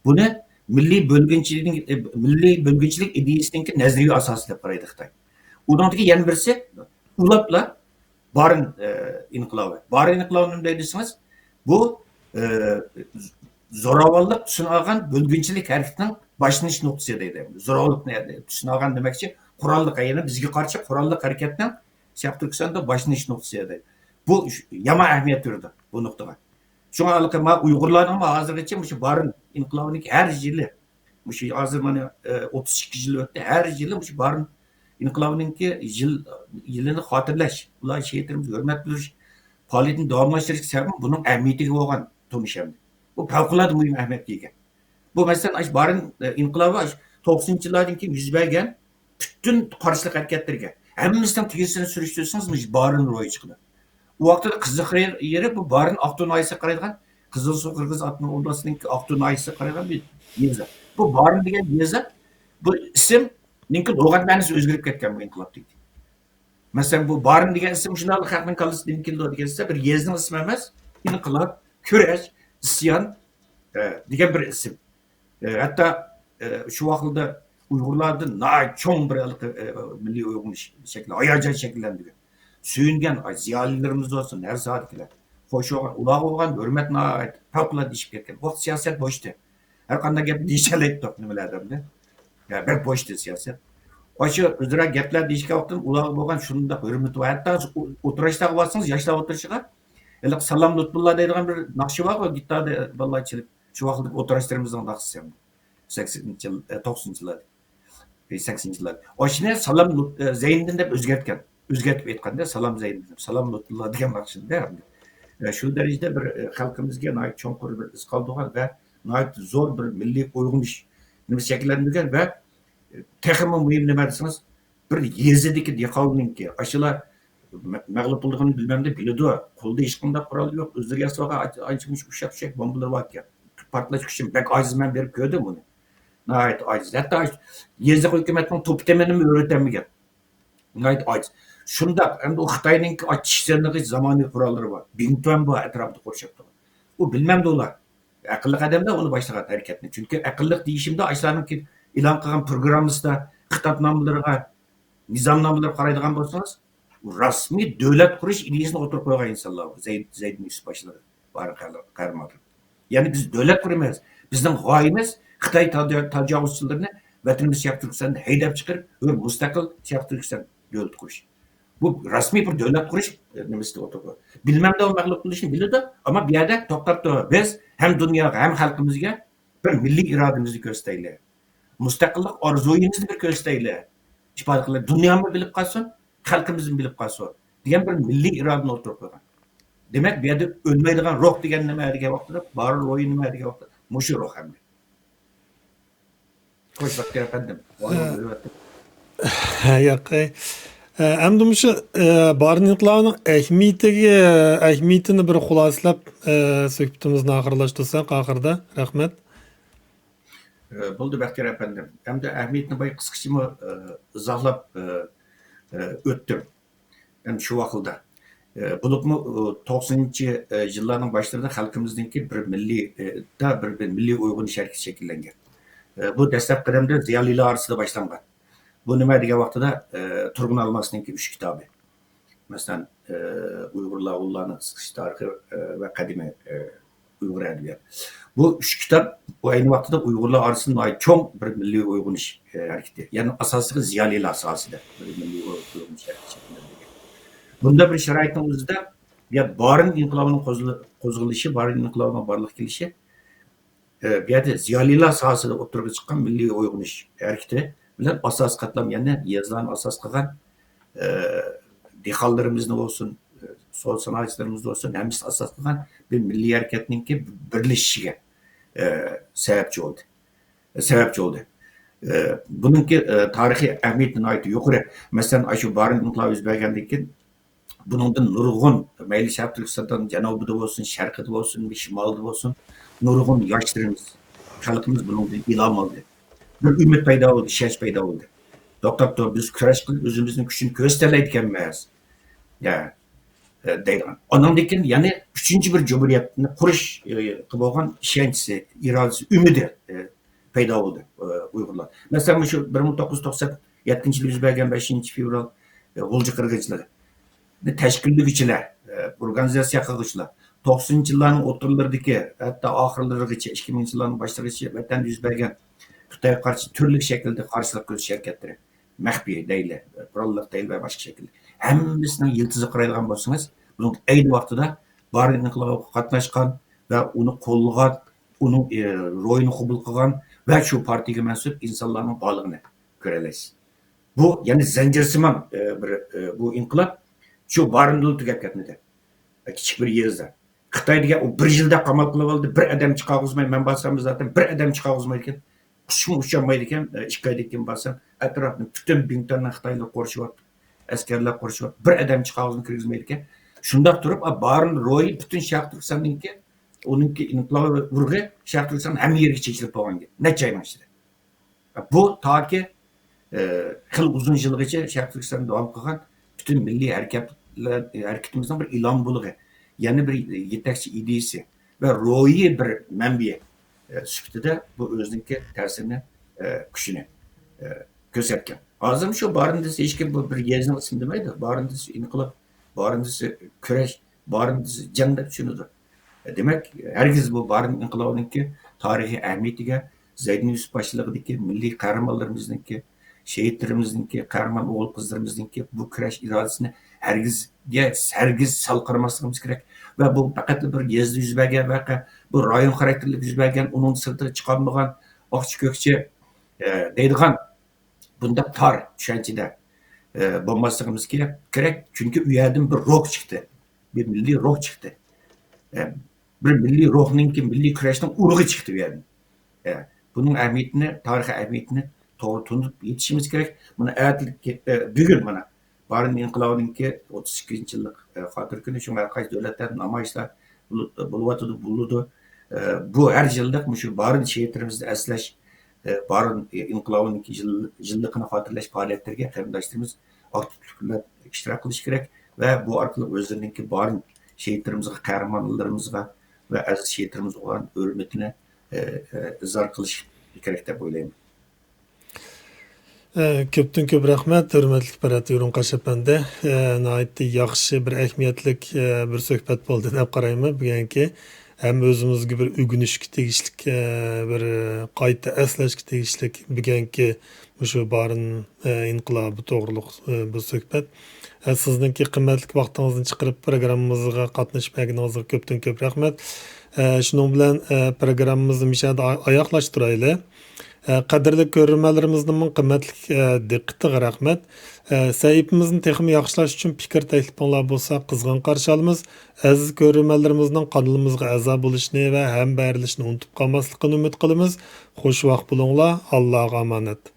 بۇنى مىللىي بۆلگۈنچىلىكنىڭ، ئە، مىللىي بۆلگۈنچىلىك ئىدىيىسىنىڭكى نەزەرىيە ئاساسى دەپ قارايدۇ خىتاي. ئۇنىڭدىكى يەنە بىرسى، ئۇلاپلا بارىن، ئە، ئىنقىلابى. بارىن ئىنقىلابى نېمە دەيدۇ دېسىڭىز، بۇ، ئە، زوراۋانلىق تۈسىنى ئالغان بۆلگۈنچىلىك ھەرىكىتىنىڭ باشلىنىش نۇقتىسى دەيدۇ. زوراۋانلىقنى تۈسىنى ئالغان دېمەكچى، قوراللىق، يەنى بىزگە قارشى قوراللىق ھەرىكەتنىڭ شەرقىي تۈركىستاندا باشلىنىش نۇقتىسى دەيدۇ. بۇ يامان ئەھمىيەت بېرىدۇ بۇ نۇقتىغا. شۇڭا ھېلىقى ما ئۇيغۇرلارنىڭمۇ ھازىرغىچە مۇشۇ بارىن ئىنقىلابىنىڭكى ھەر يىلى، مۇشۇ ھازىر مانا، ئە، ئوتتۇز ئىككى يىل ئۆتتى، ھەر يىلى مۇشۇ بارىن ئىنقىلابىنىڭكى يىل، يىلىنى خاتىرىلەش، ئۇلار شېھىتلىرىمىزگە ھۆرمەت بىلدۈرۈش پائالىيىتىنى داۋاملاشتۇرۇش سەۋەبى بۇنىڭ ئەھمىيىتىگە بولغان تونۇش ئەمدى. بۇ پەۋقۇلئاددە مۇھىم ئەھمىيەتكە ئىگە. بۇ، مەسىلەن، ئاشۇ بارىن، ئە، ئىنقىلابى ئاشۇ توقسىنىنچى يىللاردىن كېيىن يۈز بەرگەن پۈتۈن قارشىلىق ھەرىكەتلىرىگە، ھەممىسىنىڭ تېگىسىنى سۈرۈشتۈرسىڭىز، مۇشۇ بارىن روھى چىقىدۇ. ئۇ ۋاقىتتا قىزىق يېرى، بۇ بارىن ئاقتۇ ناھىيەسىگە قارايدىغان، قىزىلسۇ قىرغىز ئاپتونوم ئوبلاستىنىڭكى ئاقتۇ ناھىيەسىگە قارايدىغان بىر يېزا. بۇ بارىن دېگەن يېزا، بۇ ئىسىمنىڭكى لۇغەت مەنىسى ئۆزگىرىپ كەتكەن بۇ ئىنقىلابتىن كېيىن. مەسىلەن، بۇ بارىن دېگەن ئىسىم شۇنداق خەقنىڭ كاللىسىدىن كېلىدۇ دېگەن، بىر يېزىنىڭ ئىسمى ئەمەس، ئىنقىلاب، كۈرەش، ئىسيان، ئە، دېگەن بىر ئىسىم. ئە، ھەتتا، ئە، شۇ ۋاقىتتا ئۇيغۇرلاردا ناھايىتى چوڭ بىر، ئە، مىللىي ئويغىنىش شەكلى، ھاياجان شەكىللەندۈرگەن. سۆيۈنگەن، ئاي، زىيالىيلىرىمىز بولسۇن، ھەر ساھەدىكىلەر. خوش بولغان، ئۇلارغا بولغان ھۆرمەت ناھايىتى پەۋقۇلئاددە ئېشىپ كەتكەن. ۋاقىت سىياسەت بوشتى. ھەر قانداق گەپنى دېيىشەلەيتتۇق نېمىلەردە ئەمدى. يا، بەك بوشتى سىياسەت. ئاشۇ ئۆزئارا گەپلەر دېيىشكەن ۋاقتىدا ئۇلارغا بولغان شۇنداق ھۆرمىتى بار. ھەتتا ئۇ-، ئولتۇراشلارغا بارسىڭىز، ياشلار ئولتۇرۇشىغا، ھېلىقى سالام لۇتپۇللا دەيدىغان بىر ناخشا بارغۇ، گىتاردا بالىلار چېلىپ، شۇ ۋاقىتتىكى ئولتۇراشلىرىمىزنىڭ ناخشىسى ئەمدى. سەكسىنىنچى يىل، ئە، توقسىنىنچى يىللار. سەكسىنىنچى يىللار. ئاشۇنى سالام لۇت-، ئە، زەينىدىن دەپ ئۆزگەرتكەن. ئۆزگەرتىپ ئېيتقاندا، سالام زەينىدىن، سالام لۇتپۇللا دېگەن ناخشىنى دە ئەمدى. ئە، شۇ دەرىجىدە بىر، ئە، خەلقىمىزگە ناھايىتى چوڭقۇر بىر ئىز قالدۇرغان ۋە ناھايىتى زور بىر مىللىي ئويغىنىش نېمىسى شەكىللەندۈرگەن ۋە، ئە، تېخىمۇ مۇھىم نېمە دېسىڭىز، بىر يېزىدىكى دېھقاننىڭكى، ئاشۇلار مە-، مەغلۇپ بولىدىغىنىنى بىلمەمدۇ، بىلىدۇ. قولىدا ھېچقانداق قورال يوق، ئۆزلىرى ياسىغان ئانچە-مۇنچە ئۇششاق-چۈششەك بومبىلىرى باركەن. پارتلاش كۈچى بەك ئاجىز، مەن بېرىپ كۆردۈم ئۇنى. ناھايىتى ئاجىز. ھەتتا يېزا ھۆكۈمەتنىڭ توپ تېمىنىمۇ ئۆرۈتەلمىگەن. ناھايىتى ئاجىز. شۇنداق، ئەمدى ئۇ خىتاينىڭكى چىش سېنىغۇچ زامانىۋى قوراللىرى بار. بىڭتۈەن بار ئەتراپىدا قورشاپ تۇرغان. ئۇ بىلمەمدۇ ئۇلار. ئەقىللىق ئادەملەر ئۇنى باشلىغان ھەرىكەتنى. چۈنكى ئەقىللىق دېيىشىمدە ئاشۇلارنىڭكى ئېلان قىلغان پروگراممىسىدا، خىتابنامىلىرىغا، نىزامنامىلىرىغا قارايدىغان بولسىڭىز، رەسمىي دۆلەت قۇرۇش ئىدىيەسىنى ئوتتۇرىغا قويغان ئىنسانلار بۇ. زەيد-، زەيدىن يۈسۈپ باشلىرى، بارىن قەھرىمانلىرى. يەنى بىز دۆلەت قۇرىمىز، بىزنىڭ غايىمىز خىتاي تاجا-، تاجاۋۇزچىلىرىنى ۋەتىنىمىز شەرقىي تۈركىستاندىن ھەيدەپ چىقىرىپ، بىر مۇستەقىل شەرقىي تۈركىستان دۆلىتى قۇرۇش. بۇ رەسمىي بىر دۆلەت قۇرۇش، ئە، نېمىسىدە ئوتتۇرىغا. بىلمەمدۇ ئۇ مەغلۇپ قىلىشنى بىلىدۇ، ئەمما بۇ يەردە توختاپ تۇرۇپ، بىز ھەم دۇنياغا، ھەم خەلقىمىزگە بىر مىللىي ئىرادىمىزنى كۆرسىتەيلى. مۇستەقىللىق ئارزۇيىمىزنى بىر كۆرسىتەيلى. ئىپادە قىلىپ، دۇنيامۇ بىلىپ قالسۇن، خەلقىمىزمۇ بىلىپ قالسۇن دېگەن بىر مىللىي ئىرادىنى ئوتتۇرىغا قويغان. دېمەك، بۇ يەردە ئۆلمەيدىغان روھ دېگەن نېمە دېگەن ۋاقتىدا، بارىن روھى نېمە دېگەن ۋاقتىدا، مۇشۇ روھ ئەمدى. خوش، بەختىيار ئەپەندىم. ھە. ھە، ياقەي. ئە، ئەمدى مۇشۇ، ئە، بارىن ئىنقىلابىنىڭ ئەھمىيىتىگە، ئەھمىيىتىنى بىر خۇلاسىلەپ، ئە، سۆھبىتىمىزنى ئاخىرلاشتۇرساق ئاخىرىدا. رەھمەت. ئە، بولدى، بەختىيار ئەپەندىم. ئەمدى ئەھمىيىتىنى باي قىسقىچىمۇ، ئە، ئىزاھلاپ، ئە، ئە، ئۆتتۈم. ئەمدى شۇ ۋاقىتتا. ئە، بولۇپمۇ، ئۇ، توقسىنىنچى، ئە، يىللارنىڭ باشلىرىدا خەلقىمىزنىڭكى بىر مىللىي، ئە، دا بىر، بىر مىللىي ئويغىنىش ھەرىكىتى شەكىللەنگەن. ئە، بۇ دەسلەپكى قەدەمدە زىيالىيلار ئارىسىدا باشلانغان. بۇ نېمە دېگەن ۋاقتىدا، ئە، تۇرغۇن ئالماسنىڭكى ئۈچ كىتابى. مەسىلەن، ئە، ئۇيغۇرلار، ھونلارنىڭ قىسقىچە تارىخى، ئە، ۋە قەدىمىي، ئە، ئۇيغۇر ئەدەبىياتى. بۇ ئۈچ كىتاب، بۇ ئەينى ۋاقتىدا ئۇيغۇرلار ئارىسىدا ناھايىتى چوڭ بىر مىللىي ئويغىنىش، ئە، ھەرىكىتى. يەنى ئاساسلىقى زىيالىيلار ساھەسىدە بىر مىللىي ئويغىنىش ھەرىكىتى شەكىللەندۈرگەن. بۇنداق بىر شارائىتنىڭ ئۆزىدە، يا بارىن ئىنقىلابىنىڭ قوزغىلىشى، بارىن ئىنقىلابىنىڭ بارلىققا كېلىشى، ئە، بۇ يەردە زىيالىيلار ساھەسىدە ئوتتۇرىغا چىققان مىللىي ئويغىنىش ھەرىكىتى بىلەن ئاساسىي قاتلام، يەنى يېزىلارنى ئاساس قىلغان، ئە، دېھقانلىرىمىزنى بولسۇن، ئە، سودا سانائەتچىلىرىمىزنى بولسۇن، ھەممىسى ئاساس قىلغان بىر مىللىي ھەرىكەتنىڭكى بىرلىشىشىگە، ئە، سەۋەبچى بولدى. سەۋەبچى بولدى. ئە، بۇنىڭكى، ئە، تارىخىي ئەھمىيىتى ناھايىتى يۇقىرى. مەسىلەن، ئاشۇ بارىن ئىنقىلابى يۈز بەرگەندىن كېيىن، بۇنىڭدىن نۇرغۇن، مەيلى شەرقىي تۈركىستاننىڭ جەنۇبىدا بولسۇن، شەرقىدە بولسۇن، شىمالىدا بولسۇن، نۇرغۇن ياشلىرىمىز، خەلقىمىز بۇنىڭدىن ئىلھام ئالدى. بىر ئۈمىد پەيدا بولدى، ئىشەنچ پەيدا بولدى. توختاپ تۇر، بىز كۈرەش قىلىپ ئۆزىمىزنىڭ كۈچىنى كۆرسىتەلەيدىكەنمىز. يا، ئە، دەيدىغان. ئانىڭدىن كېيىن يەنە ئۈچىنچى بىر جۇمھۇرىيەتنى قۇرۇش، ئە، بولغان ئىشەنچىسى، ئىرادىسى، ئۈمىدى، ئە، پەيدا بولدى، ئە، ئۇيغۇرلار. مەسىلەن، مۇشۇ بىر مىڭ توققۇز يۈز توقسان يەتتىنچى يىلى يۈز بەرگەن بەشىنچى فېۋرال، ئە، غۇلجا قىرغىنچىلىقى تەشكىللىگۈچىلەر، ئە، ئورگانىزاتسىيە قىلغۇچىلار، توقسىنىنچى يىللارنىڭ ئوتتۇرىلىرىدىكى، ھەتتا ئاخىرلىرىغىچە، ئىككى مىڭىنچى يىللارنىڭ باشلىرىغىچە ۋەتەندە يۈز بەرگەن خىتايغا قارشى تۈرلۈك شەكىلدە قارشىلىق كۆرسىتىش ھەرىكەتلىرى، مەخپىي دەيلى، قوراللىق دەيلى ۋە باشقا شەكىلدە. ھەممىسىنىڭ يىلتىزىغا قارايدىغان بولسىڭىز، بۇنىڭ ئەينى ۋاقتىدا بارىن ئىنقىلابىغا قاتناشقان ۋە ئۇنى قوللىغان، ئۇنىڭ، ئى، روھىنى قوبۇل قىلغان ۋە شۇ پارتىيەگە مەنسۇپ ئىنسانلارنىڭ بارلىقىنى كۆرەلەيسىز. بۇ يەنى زەنجىرسىمان، ئى، بىر، ئى، بۇ ئىنقىلاب شۇ بارىندىلا تۈگەپ كەتمىدى. كىچىك بىر يېزىدا. خىتاي دېگەن ئۇ بىر يىلدا قامال قىلىۋالدى، بىر ئادەم چىقارغۇزماي، مەن بارسام زاتەن بىر ئادەم چىقارغۇزمايدىكەن، قۇشمۇ ئۇچالمايدىكەن، ئى، ئىككى ئايدىن كېيىن بارسام، ئەتراپنى پۈتۈن بىڭتۈەننى خىتايلار قورشىۋاپتۇ، ئەسكەرلەر قورشىۋاپتۇ، بىر ئادەم چىقارغۇزماي كىرگۈزمەيدىكەن. شۇنداق تۇرۇپ، ئا، بارىن روھى پۈتۈن شەرقىي تۈركىستاندىكى، ئۇنىڭكى ئىنقىلاب ئۇرۇقى شەرقىي تۈركىستان ھەممە يېرىگە چېچىلىپ بولغان گەپ. نەچچە ئاينىڭ ئىچىدە. بۇ تاكى، ئە، خېلى ئۇزۇن يىلغىچە شەرقىي تۈركىستاندا داۋام قىلغان پۈتۈن مىللىي ھەرىكەتلەر، ھەرىكىتىمىزنىڭ بىر ئىلھام بۇلىغى، يەنە بىر يېتەكچى ئىدىيىسى ۋە روھىي بىر مەنبىيى، ئە، سۈپىتىدە بۇ ئۆزىنىڭكى تەسىرىنى، ئە، كۈچىنى، ئە، كۆرسەتكەن. ھازىر شۇ بارىن دېسە ھېچكىم بۇ بىر يېزىنىڭ ئىسمىنى دېمەيدۇ. بارىن دېسە ئىنقىلاب، بارىن دېسە كۈرەش، بارىن دېسە جەڭ دەپ چۈشىنىدۇ. دېمەك، ھەرگىز بۇ بارىن ئىنقىلابىنىڭكى تارىخىي ئەھمىيىتىگە، زەيدىن يۈسۈپ باشچىلىقىدىكى مىللىي قەھرىمانلىرىمىزنىڭكى، شېھىتلىرىمىزنىڭكى، قەھرىمان ئوغۇل-قىزلىرىمىزنىڭكى بۇ كۈرەش ئىرادىسىنى ھەرگىزگە، ھەرگىز سەل قارىماسلىقىمىز كېرەك. ۋە بۇ پەقەتلا بىر يېزىدا يۈز بەرگەن ۋەقە، بۇ رايون خاراكتېرلىك يۈز بەرگەن، ئۇنىڭ سىرتىغا چىقالمىغان ئاقچى-كۆكچى، ئە، دەيدىغان بۇنداق تار چۈشەنچىدە، ئە، بولماسلىقىمىز كېرەك، كېرەك. چۈنكى ئۇ يەردىن بىر روھ چىقتى. بىر مىللىي روھ چىقتى. ئە، بىر مىللىي روھنىڭكى، مىللىي كۈرەشنىڭ ئۇرۇقى چىقتى ئۇ يەردىن. ئە، بۇنىڭ ئەھمىيىتىنى، تارىخىي ئەھمىيىتىنى توغرا تونۇپ يېتىشىمىز كېرەك. مانا ئەتىلىك، ئە، بۈگۈن مانا بارىن ئىنقىلابىنىڭكى ئوتتۇز ئىككىنچى يىللىق، ئە، خاتىرە كۈنى. شۇڭا ھەر قايسى دۆلەتلەردە نامايىشلار بولۇ-، بولۇۋاتىدۇ، بولىدۇ. ئە، بۇ ھەر يىللىق مۇشۇ بارىن شېھىتلىرىمىزنى ئەسلەش، ئە، بارىن ئىنقىلابىنىڭكى يىل-، يىللىقىنى خاتىرىلەش پائالىيەتلىرىگە قېرىنداشلىرىمىز ئاكتىپلىق بىلەن ئىشتىراك قىلىشى كېرەك ۋە بۇ ئارقىلىق ئۆزلىرىنىڭكى بارىن شېھىتلىرىمىزغا، قەھرىمانلىرىمىزغا ۋە ئەزىز شېھىتلىرىمىزگە بولغان ھۆرمىتىنى، ئە، ئە، ئىزھار قىلىشى كېرەك دەپ ئويلايمەن. ئە، كۆپتىن كۆپ رەھمەت، ھۆرمەتلىك پەرھات يۇرۇنقاش ئەپەندى. ئە، ناھايىتى ياخشى، بىر ئەھمىيەتلىك، ئە، بىر سۆھبەت بولدى دەپ قارايمەن بۈگۈنكى. ھەم ئۆزىمىزگە بىر ئۆگىنىشكە تېگىشلىك، ئە، بىر، ئە، قايتا ئەسلەشكە تېگىشلىك بۈگۈنكى مۇشۇ بارىن، ئە، ئىنقىلابى توغرۇلۇق، ئە، بىر سۆھبەت. ئە، سىزنىڭكى قىممەتلىك ۋاقتىڭىزنى چىقىرىپ پروگراممىمىزغا قاتنىشىپ بەرگىنىڭىزگە كۆپتىن كۆپ رەھمەت. ئە، شۇنىڭ بىلەن، ئە، پروگراممىمىزنى مۇشۇ يەردە ئا-، ئاياغلاشتۇرايلى. ئە، قەدىرلىك كۆرۈرمەنلىرىمىزنىڭمۇ قىممەتلىك، ئە، دىققىتىگە رەھمەت. ئە، سەھىپىمىزنى تېخىمۇ ياخشىلاش ئۈچۈن پىكىر تەكلىپىڭلار بولسا قىزغىن قارشى ئالىمىز. ئەزىز كۆرۈرمەنلىرىمىزنىڭ قانىلىمىزغا ئەزا بولۇشىنى ۋە ھەمبەھىرلىشىشنى ئۇنتۇپ قالماسلىقىنى ئۈمىد قىلىمىز. خوش ۋاقىت بولۇڭلار. ئاللاغا ئامانەت.